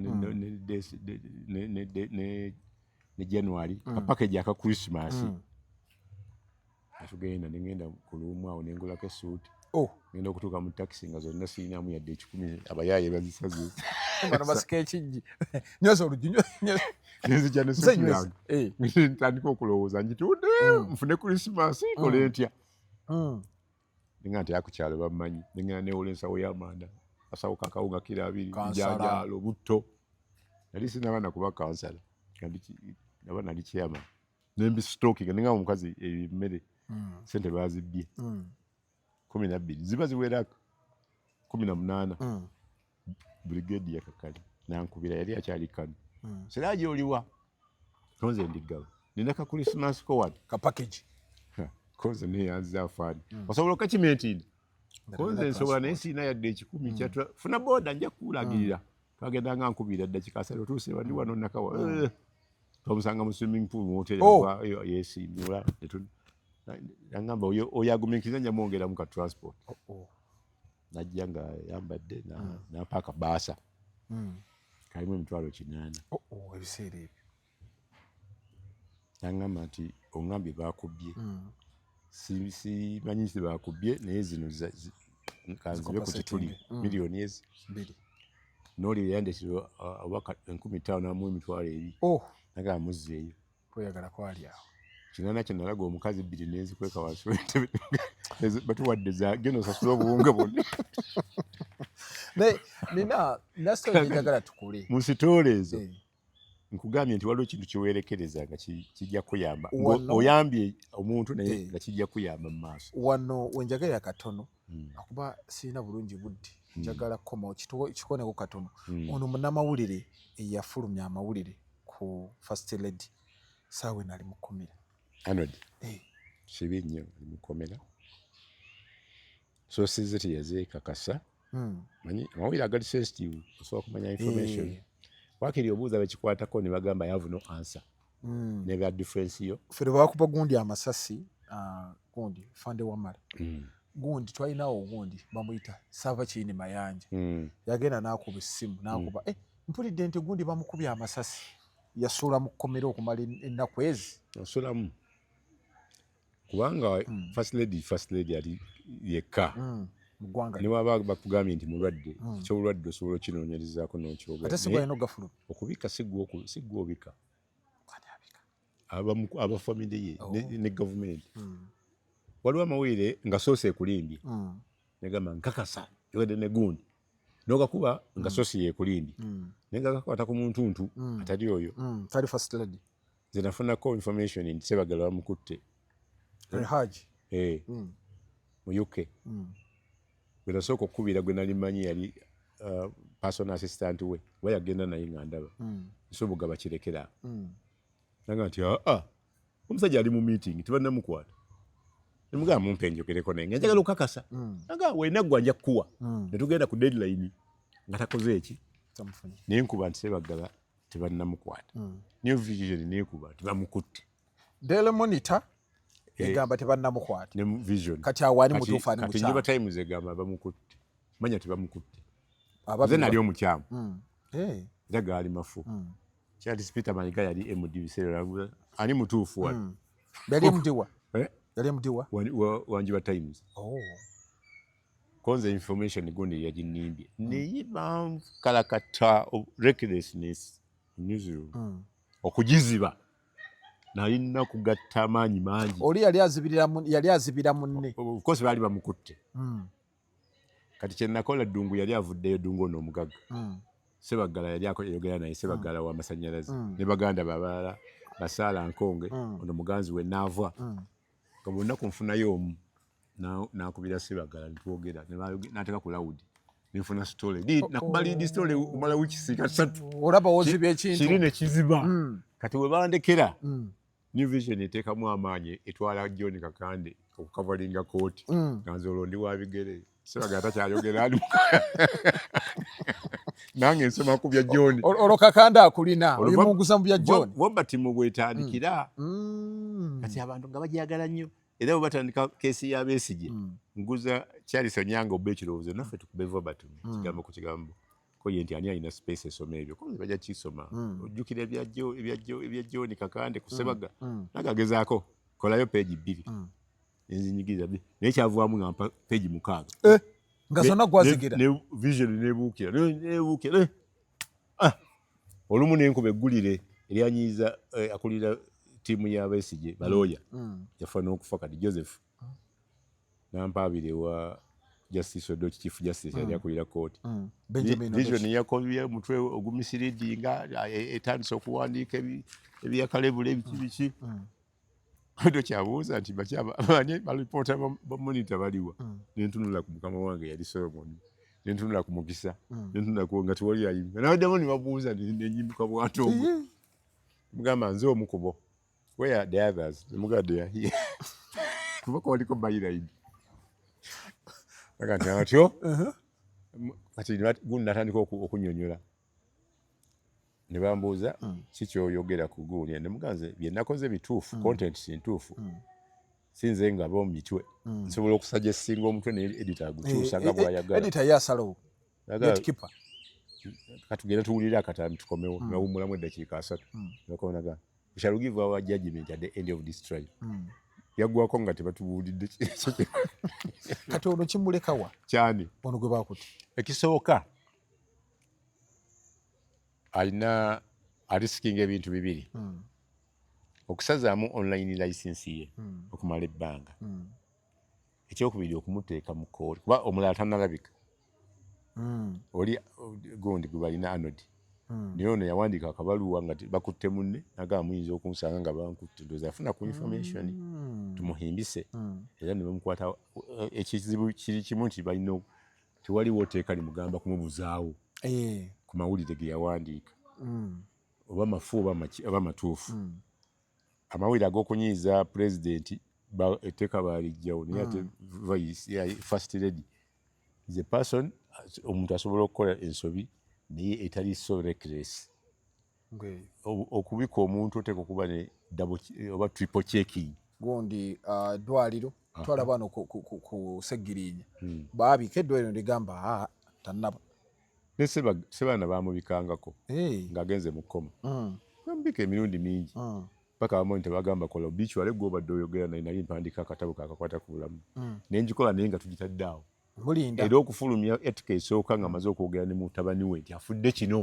ne January, ka package aka Christmas. Atugenda, nengenda ku luumu awo nengulako essuuti. Ngenda okutuuka mu takisi nga zonna sirinamu yadde 100, abayaaye bazisaze. Bano basika ekijji, nyweza oluggi. Nenzija nesuuti yange, ntandika okulowooza ngitunde nfune Christmas, nkole ntya? Ninga nti akukyalo bamanyi, nengenda newola ensawo y'amanda, asawo kakawunga kiro 20, bijanjaalo, butto. Nali sinaba nakuba kansala, naba nali chairman, nembisitookinga. Ninga omukazi emmere sente bazibbye 12, ziba ziwera 18. Brigadier Kakali nankubira, yali akyali kano. Siraji, oliwa? Konze ndiggaba, nina ka Christmas ko wano. Ka package. Konze neyanziza afaani. Osobola okakimentinda? Konze nsobola, naye siina yadde 100. Kyatula funa boda, nja kukulagirira. Twagenda nga nkubira ddakika 30, otuuse wandi wano nakawa. Twamusanga mu swimming pool mu hoteri. Yesiimula, nagamba oyo agumiikiriza, nja mwongeramu ka transport. Najja nga yambadde, nampa akabaasa kalimu 800,000. Ebiseera ebyo. Nagamba nti oŋŋambye bakubbye, simanyi nti bakubbye, naye zino kanzibe ku kituli miliyoni ezi. N'oli yandetera oba 5,000, amu 20,000. Nagamba muzzeeyo. Kweyagala kwali awo. 8 kye nalaga omukazi, bbiri nenzikweka wansi w'entebe. Batuwadde genda osasule obuwunga bwonna. Naye nina story gyenjagala tukole. Mu sitoolo ezo, nkugambye nti waliwo ekintu kyewerekereza nga kijja kuyamba, oyambye omuntu naye nga kijja kuyamba mu maaso. Wano wenjagalira katono, akuba sirina bulungi budde, njagala kukomawo kikoneko katono. Ono munnamawulire eyafulumya amawulire ku First Lady, saawa eno ali mukomera. Arnold? Kibi nnyo, ali mukomera. Sources teyazeekakasa. Manyi amawulire agali sensitive, osobola kumanya information, wakiri obuuza bekikwatako ne bagamba, "I have no answer." Nebya difference yo. Ffe bakuba gundi amasasi, gundi Fande Wamala, gundi twalinawo, gundi bamuyita Saava Kiini Mayanja. Yagenda n'akuba essimu, n'akuba, "Mpulidde nti gundi bamukubye amasasi." Yasuula mu kkomera okumala ennaku ezi. Osulamu kubanga First Lady, First Lady ali yekka mu ggwanga. Ne waba bakugambye nti mulwadde, ekyobulwadde osobola okinoonyerezaako n'okyogera. Ate sigwa alina ogafuluma. Okubika siggwa obika. Ani abika? Aba famire ye ne gavumenti. Waliwo amawulire nga source ekulimbye, negamba nkakasa yogedde ne gundi, nogakuba nga source yekulimbye, naye nga gakwata ku muntuntu atali oyo. Tali First Lady. Nze nafunako information nti Sebagala bamukutte. Haji? Eh, mu UK. Gwe nasooka okukubira, gwe nali manyi yali personal assistant we, oba yagenda naye nga ndaba, nsoboga bakirekera. Nanga nti aa, omusajja ali mu meeting, tebannamukwata. Nemugamba mumpe njogereko naye nga njagala okukakasa. Nagamba wenaggwa nja kukuwa. Ne tugenda ku deadline nga takoze eki. Naye nkuba nti Sebaggala tebannamukwata. New Vision nekuba nti bamukutte. Daily Monitor egamba tebannamukwata. Ne Vision. Kati awo ani mutuufu, ani Kati mukyamu? Njuba Times egamba bamukutte. Manya tebamukutte. Ababiri Nze nali omukyamu. Era gaali mafu. Charles Peter Mayiga yali MD biseera, ani mutuufu wano? Yali MD wa? Eh? Yali MD wa? Wa Njuba Times. Oh. Konze information gundi yaginnimbye. Naye bankalakata recklessness newsroom. Okugiziba. Nalina kugatta amaanyi mangi. Oli yali azibira munne. Of course baali bamukutte. Kati kye nakola, Ddungu yali avuddeyo, Ddungu ono omugagga. Sebaggala yali ayogera naye, Sebaggala w'amasannyalaze. Ne baganda be abalala, Basaala Nkonge, ono muganzi we naava. Nga buli lunaku nfunayo omu n'akubira Sebaggala ne twogera, n'ateeka ku loud. Ne nfuna story. Nakuba lead story okumala wiiki singa 3. Olaba wozibya ekintu. Kiri ne kiziba. Kati we bandekera, New Vision eteekamu amaanyi, etwala John Kakande okukavalinga kooti. Nga nze olwo ndi wa bigere. Sebaggala takyayogera, ali nange nsoma ku bya John. Olwo Kakande akulina, oyimunguza mu bya John. Wabatimu bwetandikira. Kati abantu nga bagyagala nnyo. Era bwe batandika keesi ya Besigye, nguza Charles Onyango oba ekirowoozo naffe tukube verbatim, kigambo ku kigambo. Ko ye nti ani alina space esoma ebyo? Ko bajja kisoma. Ojjukira ebya John Kakande ku Sebaggala. Nange agezaako kolayo peegi 2. Nzinyigiriza naye kyavaamu nga mpa peegi 6. Nga zonna gwazigira. Ne Vision nebuukira, nebuukira. Olumu nenkuba eggulire eryanyiiza akulira ttiimu ya Besigye, balooya. Yafa n'okufa kati Joseph. Nampaabira ewa Justice Odoki, Chief Justice yali akulira kooti. Benjamin Vision Odoki. yakobye omutwe ogumisiridi nga etandise okuwandiika ebyakalebula ebiki biki. Odoki abuuza nti bani balipoota ba Monitor baliwa? Ne ntunula ku mukama wange yali Solomon. Ne ntunula ku Mukisa. Ne ntunula ku nga tewali ayimba. N'abaddamu ne babuuza ne nnyimuka bw'atongo. Mugamba nze omu ku bo. Where are the others? Mugamba they are here. Kuba kwaliko byline. Aga nti atyo. Kati gundi natandika okunnyonnyola. Ne bambuuza ki ky'oyogera ku gundi. Ne mugamba nze bye nakoze bituufu, content si ntuufu. Si nze nga aba omu mitwe. Nsobola okusuggestinga omutwe naye editor agukyusa nga bw'ayagala. Editor ye asalawo. Gatekeeper. Katugende tuwulire akatambi tukomewo. Ne bawummulamu eddakiika 30. Ne we shall give our judgment at the end of this trial. Yaggwako nga tebatubuulidde. Kati ono kimuleka wa? Kyani? Ono gwe bakutte. Ekisooka alina arisikinga ebintu bibiri. Okusazaamu online license ye okumala ebbanga. Ekyokubiri okumuteeka mu kkooti kuba omulala tannalabika. Oli gundi gwe balina Arnold. Naye ono yawandiika akabaluwa nga bakutte munne n'agamba muyinza okunsanga nga bankutte, ndowooza yafuna ku information tumuhimbise era ne bamukwata. Ekizibu kiri kimu nti balina tewaliwo tteeka limugamba kumubuzaawo ku mawulire ge yawandiika oba mafu oba matuufu. Amawulire ag'okunyiiza pulezidenti etteeka baaliggyawo, naye ate vice first lady is a person, omuntu asobola okukola ensobi naye etali so reckless. Okubika omuntu oteekwa okuba ne double oba triple checking. Gundi ddwaliro twalaba wano ku Ssegirinya baabika eddwaliro ligamba tannaba. Ne Sebaana baamubikangako ng'agenze mu kkoma. Bamubika emirundi mingi. Paka abamu tebagamba kola obituary gwe obadde oyogera naye, nali mpandiika akatabo kakakwata ku bulamu. Ne ngikola naye nga tugitadde awo. Mulinda. Era okufulumya etika esooka nga maze okwogera ne mutabani we nti afudde kino.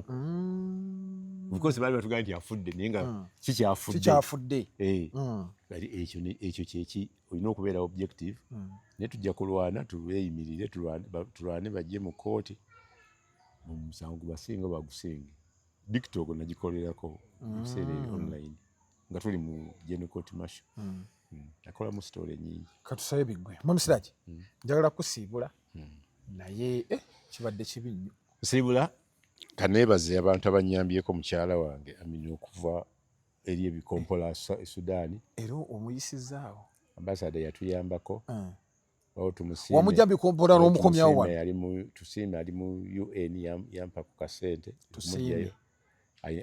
Of course baali batugamba nti afudde naye nga kikyafudde. Kikyafudde. Ekyo kyeki olina okubeera objective. Naye tujja kulwana tubeeyimirire, tulwane bajje mu kkooti omusango gubasinge bagusinge. TikTok nagikolerako ebiseera ebyo online nga tuli mu General Court Martial. Nakolamu story nnyingi. Katusabe biggwe. Mwami Siraje, njagala kusiibula naye kibadde kibi nnyo. Nsiibula kaneebaze abantu abannyambyeko, mukyala wange Amina okuva eri ebikompola e Sudan. Era omuyisizaawo. Ambassador yatuyambako. Wamujja bikompola n'omukomyawo wano. Yali mu Tusiime, ali mu UN, yampa ku kasente okumugyayo.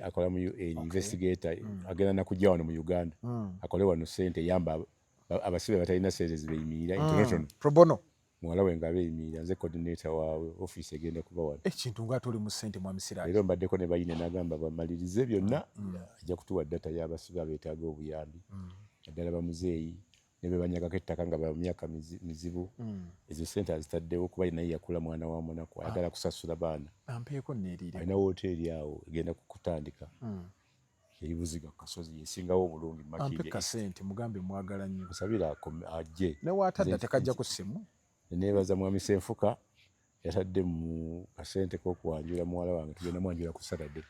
Akola mu UN, investigator. Agenda nakujja wano mu Uganda akole wano sente yamba abasibe batalina sente zibeyimirira entonotono. Pro bono. Muwala we nga abeeyimirira, nze coordinator waabwe, office egenda kuba wano. Ekintu nga toli mu ssente, mwami Siraje. Leero mbaddeko ne bayine, n'agamba bamalirize byonna, ajja kutuwa data y'abasibe abeetaaga obuyambi, naddala bamuzeeyi ne be banyagako ettaka nga ba myaka mizibu. Ezo sente azitaddewo kuba naye yakula mwana wa munaku, ayagala kusasula baana. Ampeeko neeriire. Alina woteeri awo egenda kutandika eri Buziga ku kasozi, yesingawo obulungi. Ampe Makindye. Kasente mugambe mwagala nnyo. Musabire ajje. Ne waatadda tekajja ku ssimu. Neebaza mwami Senfuka, yatadde mu kasente k'okuwanjula muwala wange, tugenda mwanjula ku Saturday.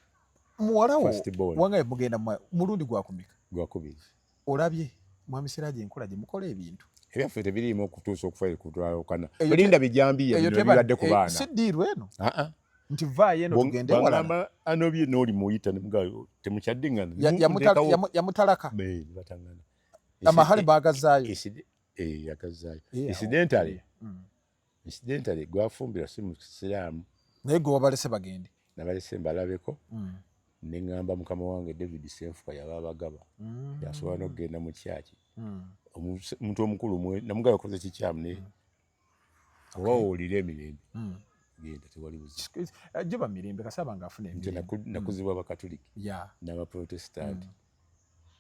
Muwala wo? First born. Wangaye mugenda mulundi gwakumeka? Gwakubiri. Olabye mwami Siraje enkola gye mukola ebintu? Ebyaffe tebiriimu okutuusa okufa kutwalukana. Eyo Olinda bijambiya eyo bino teba bibadde ku baana. Si ddiiru eno Ah, ah. nti vaayo eno tugende walala. Bw'angamba anobye n'oli muyita nemugaa temukyaddiŋŋana. Yamutalaka. Batangana. Amahale baagazaayo. Yagazaayo. Incidentally, incidentally gwafumbirwa si musiraamu. Naye gwe wabalese bagende? Nabalese mbalabeko. Ne ŋŋamba mukama wange David Senfuka yaba abagaba, yasobola n'okugenda mu kyaki. Omuntu omukulu namugaba koze kikyamu, naye oba owulira emirembe, genda, tewali buzibu. Giba mirembe kasaba nga afuna Nze emirembe. Nakuzibwa Abakatuliki n'Abaprotestant,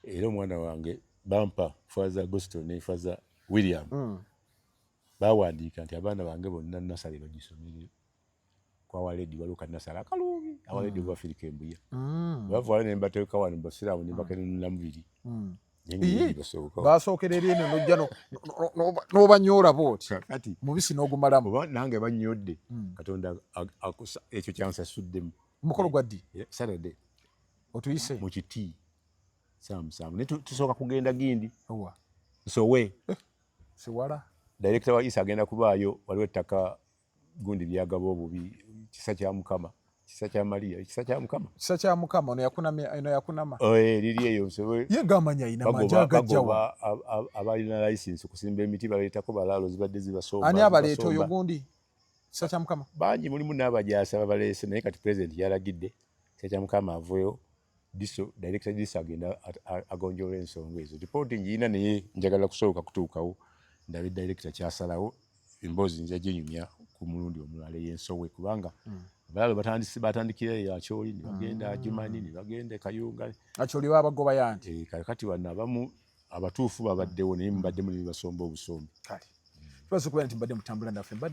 era omwana wange bampa Father Agoston ne Father William. Bawandiika nti abaana bange bonna nursery bagisomere ku Our Lady, waliwo kanursery akalungi, Our Lady of Africa Embuya. Bavayo ne mbateeka wano mu basiraamu ne bakenunulamu biri. Ii, basookera eri eno nojja n'obanyoola bwoti. Kakati mubisi n'ogumalamu. Oba nange bannyodde, Katonda ekyo kyansasuddemu. Omukolo gwa ddi? Saturday. Otuyise. Mu kiti 7:30, naye tusooka kugenda gindi. Owa? Nsowe. Siwala. Director wa isa agenda kubaayo, waliwo ettaka gundi byagaba obubi, Kisa kya Mukama, Kisa kya Mariya, Kisa kya Mukama. Kisa kya Mukama, ono yakunamye, eno yakunama. Oh, liri eyo Nsowe. Ye ng'amanya ayina mangi agajjawa. Bagoba abalina license okusimba emiti, baleetako balaalo zibadde zibasomba. Ani abaleeta oyo? Zibasomba. Gundi Kisa kya Mukama. Bangi, mulimu n'abajaasi ababaleese, naye kati President yalagidde Kisa kya Mukama aveeyo, diso director diso agenda agonjoola ensonga ezo. Ripooti ngiyina, naye njagala kusooka kutuukawo ndabe director kyasalawo. Emboozi nja ginyumya ku mulundi omulala ey'ensowe, kubanga abalalo batandikira eyo Acholi ne bagenda Adjumani ne bagenda e Kayunga. Acholi babagoba yanti. Kakati wano abamu abatuufu babaddewo, naye mubaddemu ne bibasomba obusombi. Kale tubaza okubeera nti mbadde mutambula naffe mbadde.